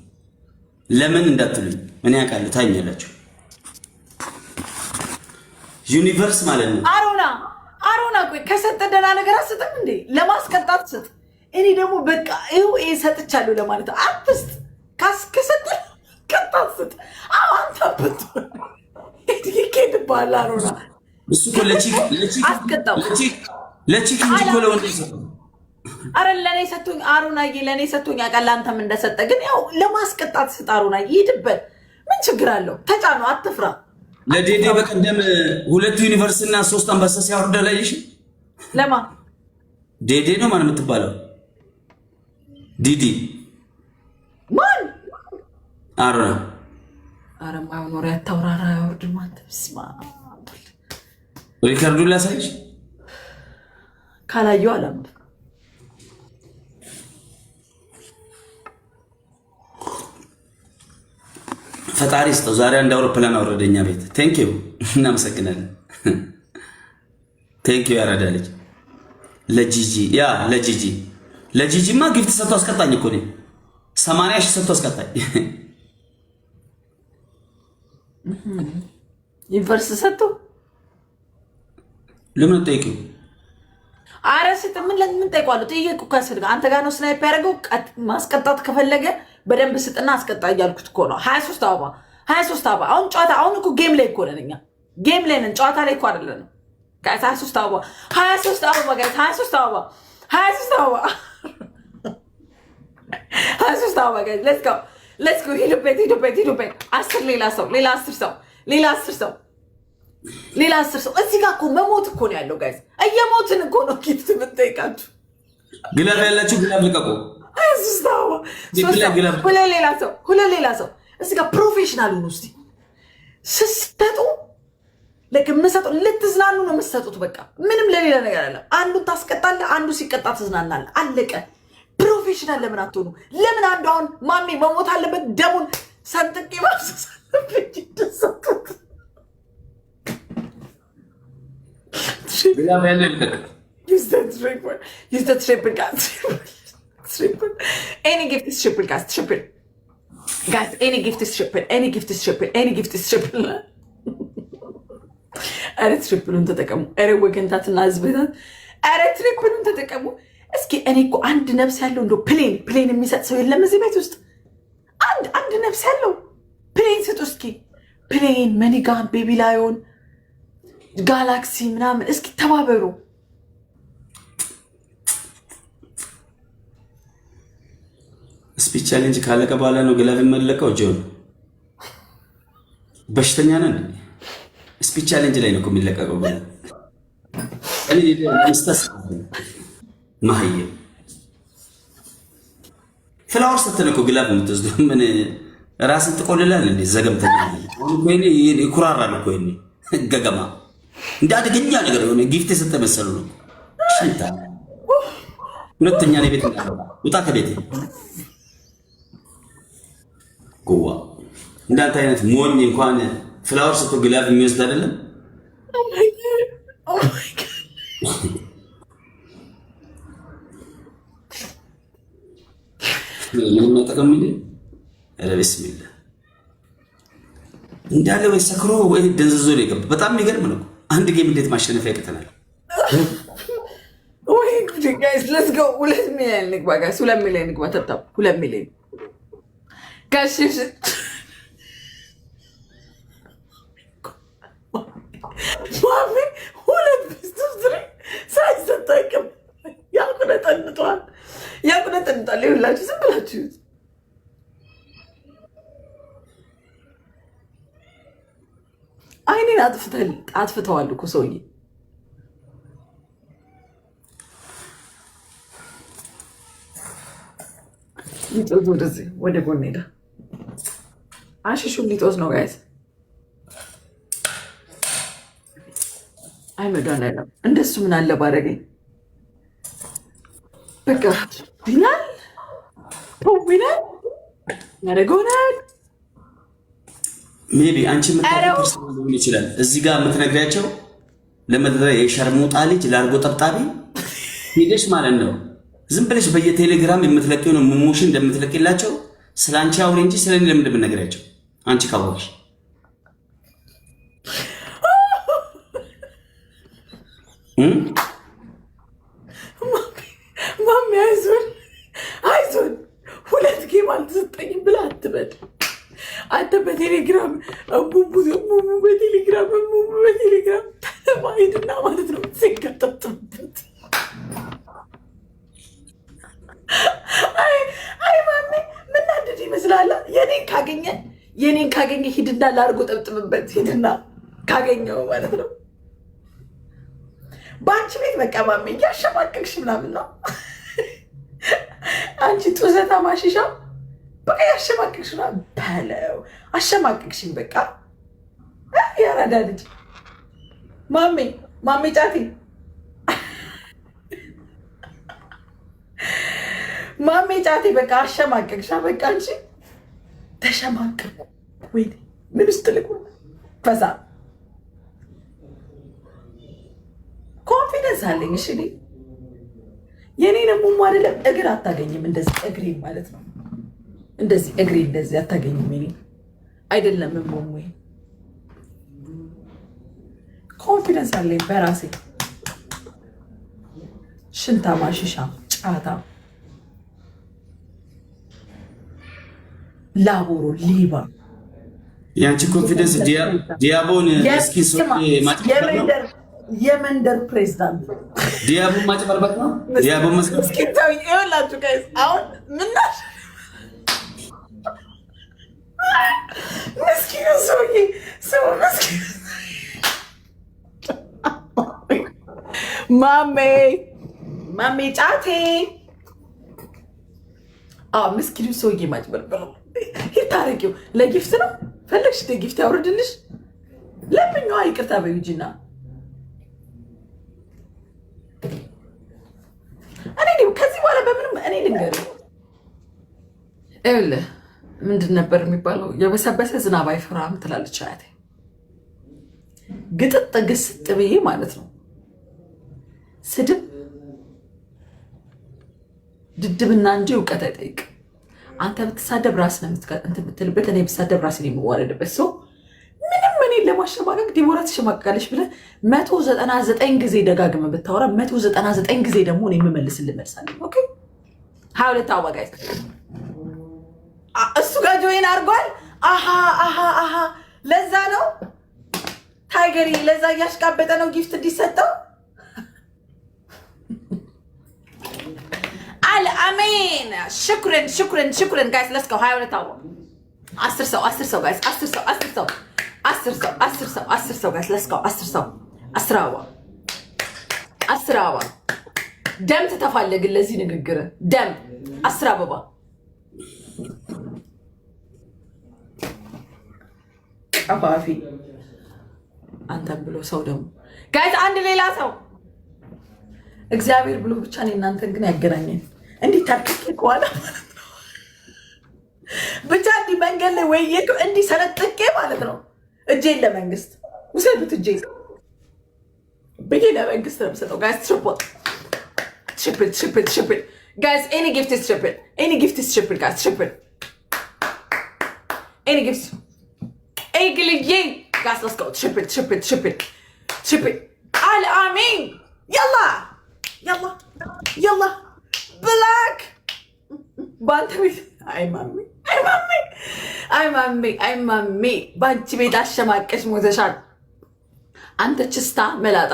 ለምን እንዳትሉኝ እኔ ያውቃለሁ። ታኛላችሁ። Universe ማለት ነው። አሮና፣ አሮና፣ ቆይ ከሰጠ ደህና ነገር አስጥም እንዴ? ለማስቀጣት ስጥ። እኔ ደግሞ በቃ ይኸው ይሄ ሰጥቻለሁ ለማለት አትስጥ። ከሰጠ ቀጣት ስጥ። አዎ አንተ ብትሆን ይኬድብሃል አሮና። እሱ እኮ ለ chick ለ chick አስቀጣው። ለ chick ለ chick እንጂ እኮ ለወንድ አይሰጥም። አረ ለእኔ ሰጥቶኝ አሮናዬ፣ ለእኔ ሰጥቶኝ ያውቃል። አንተም እንደሰጠ ግን ያው ለማስቀጣት ስጥ አሮናዬ፣ ይሂድበት። ምን ችግር አለው? ተጫነው፣ አትፍራ። ለዴዴ በቀደም ሁለት universe እና ሶስት አንበሳ ሲያወርድ አላየሽ? ለማ? ዴዴ ነው ማን የምትባለው? ዲዲ። ማን? አረ። ኧረ የማይሆን ወሬ አታውራራ። አያወርድም አንተ። በስመ አብ። Record ኡን ላሳይሽ። ካላየሁ አላምንም። ፈጣሪ ስጠው። ዛሬ አንድ አውሮፕላን አወረደኛ ቤት። Thank you፣ እናመሰግናለን። Thank you ያራዳ ልጅ። ለጂጂ፣ yeah፣ ለጂጂ፣ ለጂጂማ gift ሰጥቶ አስቀጣኝ እኮ እኔ 80,000 ሰጥቶ አስቀጣኝ። Universe ሰጥቶ? ለምን ጠይቂው? አረ ስጥ። ምን ለምን ጠይቋለሁ? ጥያቄ እኮ ያስፈልጋል። አንተ ጋር ነው snipe ያደረገው። ማስቀጣት ከፈለገ በደንብ ስጥና አስቀጣ እያልኩት እኮ ነው። 23 አበባ፣ 23 አበባ። አሁን ጨዋታ፣ አሁን እኮ game ላይ እኮ ነን እኛ፣ game ላይ ነን። ጨዋታ ላይ እኮ አይደለንም። Guys፣ 23 አበባ፣ 23 አበባ guys፣ 23 አበባ፣ 23 አበባ፣ 23 አበባ guys። Let's go, let's go። ሂዱበት፣ ሂዱበት፣ ሂዱበት። 10 ሌላ ሰው፣ ሌላ 10 ሰው፣ ሌላ 10 ሰው፣ ሌላ 10 ሰው። እዚህ ጋር እኮ መሞት እኮ ነው ያለው guys። እየሞትን እኮ ነው gift የምንጠይቃችሁ። Glove ያላችሁ glove ልቀቁ። 23 አበባ፣ ሶስት ሰው፣ ሁለት ሌላ ሰው፣ ሁለት ሌላ ሰው። እዚህ ጋር professional ሁኑ እስኪ ስትሰጡ። የምሰጡ ልትዝናኑ ነው የምትሰጡት። በቃ ምንም ለሌላ ነገር አለ። አንዱን ታስቀጣለህ፣ አንዱ ሲቀጣ ትዝናናለህ። አለቀ። Professional ለምን አትሆኑ? ለምን አንዱ አሁን ማሜ መሞት አለበት፣ ደሙን ሰንጥቄ ማፍሰስ አለብኝ። እንደሰጡት Glove ያለው ይልቀቅ። Use the triple. Use the triple, guys. Triple. Any gift is triple, guys. Triple. Guys, any gift is triple. Any gift is triple. Any gift is triple. ኧረ triple ኡን ተጠቀሙ። ኧረ ወገንታትና ህዝብታት፣ ኧረ triple ኡን ተጠቀሙ። እስኪ እኔ እኮ አንድ ነፍስ ያለው እንደ plane የሚሰጥ ሰው የለም እዚህ ቤት ውስጥ። አንድ አንድ ነፍስ ያለው plane ስጡ እስኪ። Plane፣ money gun፣ baby lion፣ galaxy ምናምን እስኪ ተባበሩ። Speed challenge ካለቀ በኋላ ነው glove የመለቀው። ጆን በሽተኛ ነን። Speed challenge ላይ ነው እኮ የሚለቀቀው። Glove እኔ መስጠት መሀየም flower ስትል እኮ glove የምትወስደው ምን ራስን ትቆልላል እንዴ? ዘገምተኛ ይኩራራል እኮ ይሄኔ ገገማ እንደ አደገኛ ነገር የሆነ gift የሰጠ መሰሉ ነው። ሽንታ ሁለተኛ ነው ቤት እንዳገባ ውጣ ከቤቴ ጎዋ። እንዳንተ አይነት ሞኝ እንኳን flower ሰጥቶ glove የሚወስድ አይደለም። Oh my God. Oh my God. ምንም አይጠቅም እንዴ? ኧረ ቢስሚላ እንዳለ ወይ ሰክሮ ወይ ደንዝዞ ነው የገባ። በጣም የሚገርም ነው። አንድ game እንዴት ማሸነፍ ያቅተናል? ወይ ጉዴ! Guys, let's go። 2 ሚሊዮን ንግባ guys፣ 2 ሚሊዮን ንግባ። Tap tap፣ 2 ሚሊዮን guys። ማሜ ሁለት best of three ሳይሰጥ አይቀርም። ያቁነጠንጧል፣ ያቁነጠንጧል። ይኸውላችሁ ዝም ብላችሁ ይዩት። አይኔን አጥፍተዋል እኮ ሰውዬ። ሊጦዝ ወደዚህ ወደ ጎን ሄዳ አሽሹን ሊጦዝ ነው guys። አይ መድኃኒዓለም እንደሱ ምን አለ ባደረገኝ። በቃ ይላል ይላል ያደረገውናል። Maybe አንቺ የምታውቂው personal ሊሆን ይችላል። እዚህ ጋር የምትነግሪያቸው ለመድረ የሸርሙጣ ልጅ ላርጎ ጠብጣቢ ሄደሽ ማለት ነው። ዝም ብለሽ በየቴሌግራም የምትለቂውን ሙሙሽን እንደምትለቂላቸው ስለ አንቺ አውሪ እንጂ ስለ እኔ ለምን እንደምትነግሪያቸው አንቺ ካወቅሽ እ? ማሚ አይዞን አይዞን፣ ሁለት game አልተሰጠኝም ብለህ አትበል። አንተ በቴሌግራም እሙሙ እሙሙ፣ በቴሌግራም እሙሙ፣ በቴሌግራም ተለማሂድና ማለት ነው ሲገጠጥበት። አይ አይ ማሜ ምናድድ ይመስላል። የኔን ካገኘ ሂድና ላርጎ ጠብጥብበት ሂድና ካገኘው ማለት ነው። በአንቺ ቤት በቃ ማሜ እያሸማቀቅሽ ምናምን ነው። አንቺ ጡዘታ ማሽሻ በቃ ያሸማቀቅሽ ምናምን በለው፣ አሸማቀቅሽኝ። በቃ ያራዳ ልጅ ማሜ፣ ማሜ ጫቴ፣ ማሜ ጫቴ፣ በቃ አሸማቀቅሻ። በቃ አንቺ ተሸማቀቁ። ወይኔ ምን ውስጥ ልቁ በዛ confidence አለኝ። እሺ እኔ የኔን ሙሙ አይደለም እግር አታገኝም። እንደዚህ እግሬ ማለት ነው። እንደዚህ እግሬ እንደዚህ አታገኝም። የኔ አይደለም ሙሙ፣ confidence አለኝ በራሴ። ሽንታማ፣ ሽሻ፣ ጫታ፣ ላቦሮ፣ ሌባ። የአንቺ confidence ዲያቦን እስኪ ማጭበርበር ነው። የመንደር ፕሬዚዳንት። ዲያቦን ማጭበርበር ነው። ዲያቦን መስቀል። እስኪ ተውኝ። ይኸውላችሁ guys፣ አሁን ምናሽ ምስኪኑ ሰውዬ ስሙ፣ ምስኪኑ ማሜ፣ ማሜ ጫቴ፣ አዎ ምስኪኑ ሰውዬ ማጭበርበር ነው። ሂድ ታረቂው ለ gift ነው፣ ፈለግሽ ለ gift ያውርድልሽ። ለምኛዋ ይቅርታ በይው ጂና። እኔ ከዚህ በኋላ በምንም እኔ ልንገርህ፣ ይኸውልህ ምንድን ነበር የሚባለው? የበሰበሰ ዝናብ አይፈራም ትላለች አያቴ። ግጥጥ ግስጥ ብዬ ማለት ነው። ስድብ ድድብና እንጂ እውቀት አይጠይቅም። አንተ ብትሳደብ ራስህ ነው እንትን የምትልበት፣ እኔ ብሳደብ ራሴ ነው የምዋረድበት። ሰው ምንም እኔን ለማሸማቀቅ ዲቦራ ትሸማቀቃለች ብለህ 199 ጊዜ ደጋግመህ ብታወራ 199 ጊዜ ደግሞ እኔ የምመልስልህ መልሳለሁ። Okay፣ 22 አበባ guys፣ እሱ ጋር join አድርጓል። አሃ አሃ አሃ፣ ለዛ ነው ታይገሪ፣ ለዛ እያሽቃበጠ ነው gift እንዲሰጠው። አልአሜን شكرا شكرا شكرا guys፣ let's go። 22 አበባ፣ 10 ሰው፣ 10 ሰው guys፣ 10 ሰው፣ 10 ሰው፣ 10 ሰው፣ 10 ሰው፣ 10 ሰው guys፣ let's go። 10 ሰው፣ 10 አበባ፣ 10 አበባ። ደም ትተፋለህ ግን ለዚህ ንግግር ደም። 10 አበባ። ቀፋፊ አንተም ብሎ ሰው ደግሞ guys፣ አንድ ሌላ ሰው እግዚአብሔር ብሎ ብቻ እኔ እናንተን ግን ያገናኘን። እንዲህ ታርክኬ ከኋላ ማለት ነው፣ ብቻ እንዲህ መንገድ ላይ ወይ እንዲህ ሰነጥቄ ማለት ነው። እጄን ለመንግስት ውሰዱት፣ እጄ ብዬ ለመንግስት ነው የምሰጠው። Guys, triple, triple, triple, triple guys, any gift is triple, any gift is triple guys, triple, any gift። ኤግልዬ guys, let's go, triple, triple, triple, triple። አልአሚን يلا يلا يلا ብላክ። በአንተ ቤት አይ ማሜ፣ አይ ማሜ፣ አይ ማሜ፣ አይ ማሜ፣ በአንቺ ቤት አሸማቀሽ ሞተሻል። አንተ ችስታ መላጣ፣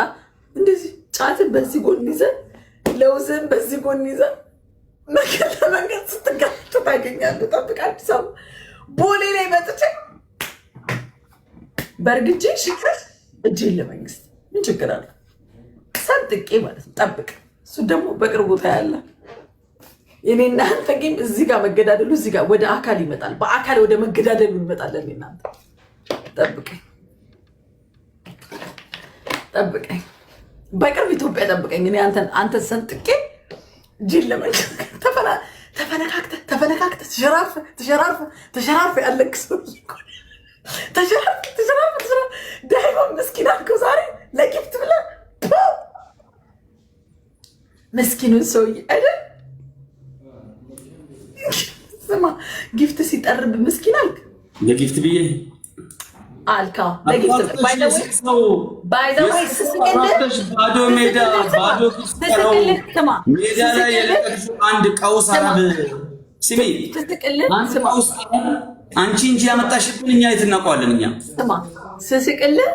እንደዚህ ጫትን በዚህ ጎን ይዘህ ለውዝን በዚህ ጎን ይዘህ መንገድ ለመንገድ ስትጋጩ ታገኛለህ። ጠብቅ፣ አዲስ አበባ ቦሌ ላይ መጥቼ በእርግጄ እጄን ለመንግስት ምን ችግር አለ? ሰንጥቄ ማለት ነው። ጠብቅ። እሱ ደግሞ በቅርቡ ታያለህ። የኔ እናንተ game እዚህ ጋር መገዳደሉ እዚህ ጋር ወደ አካል ይመጣል። በአካል ወደ መገዳደሉ እንመጣለን። እኔ እናንተ ጠብቀኝ፣ ጠብቀኝ፣ በቅርብ ኢትዮጵያ ጠብቀኝ። እኔ አንተን ሰንጥቄ እጄን ለመንግስት ተፈነካክተህ ተፈነካክተህ ተሸራርፈህ ተሸራርፈህ ተሸራርፈህ ያለክ ሰውዬ እኮ ነው። ተሸራርፈህ ተሸራርፈህ ተሸራርፈህ ዳይሞን ምስኪን አልከው ዛሬ ለ gift ብለህ፣ ምስኪኑን ሰውዬ አይደል? ስማ፣ gift ሲጠርብ ምስኪን አልክ። ለ gift ብዬ አልካ ለ gift by the way ስስቅልህ ባዶ ሜዳ ባዶ ስስቅልህ ስማ ሜዳ ላይ የለቀቅሽው አንድ ቀውስ አረብ ስሚ፣ ስስቅልህ አንድ ስማ ቀውስ አረብ አንቺ እንጂ ያመጣሽብን እኛ የት እናውቀዋለን? እኛ ስማ፣ ስስቅልህ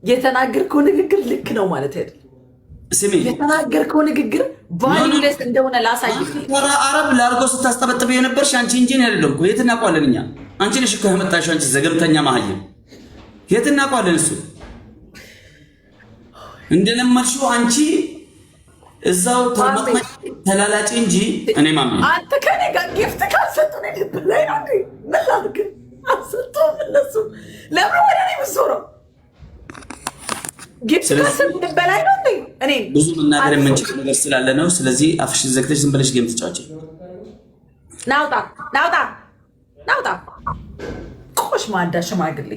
የተናገርከው ንግግር ልክ ነው ማለት አይደለም። ስሚ፣ የተናገርከው ንግግር valueless እንደሆነ ላሳይህ። ተራ አረብ ላርጎ ስታስጠበጥብ የነበርሽ አንቺ እንጂ እኔ አይደለሁም እኮ። የት እናውቀዋለን እኛ? አንቺ ነሽ እኮ ያመጣሽው። አንቺ ዘገምተኛ መሀይም። የት እናውቀዋለን? እሱ እንደለመድሽው አንቺ እዛው ተመጥመጭ ተላላጭ እንጂ እኔ ማሚ አንተ ከኔ ጋር gift ካልሰጡ እኔ ልብ ላይ ነው እንዴ? ምን ላድርግ? አልሰጡም እነሱ። ለምን ወደ እኔ የምትዞረው? Gift ካልሰጡ ልብ ላይ ነው እንዴ? እኔ ብዙ መናገር የምንችለው ነገር ስላለ ነው። ስለዚህ አፍሽን ዘግተሽ ዝም ብለሽ game ተጫወቺ። ናውጣ ናውጣ ናውጣ። ቆሽ ማዳ ሽማግሌ።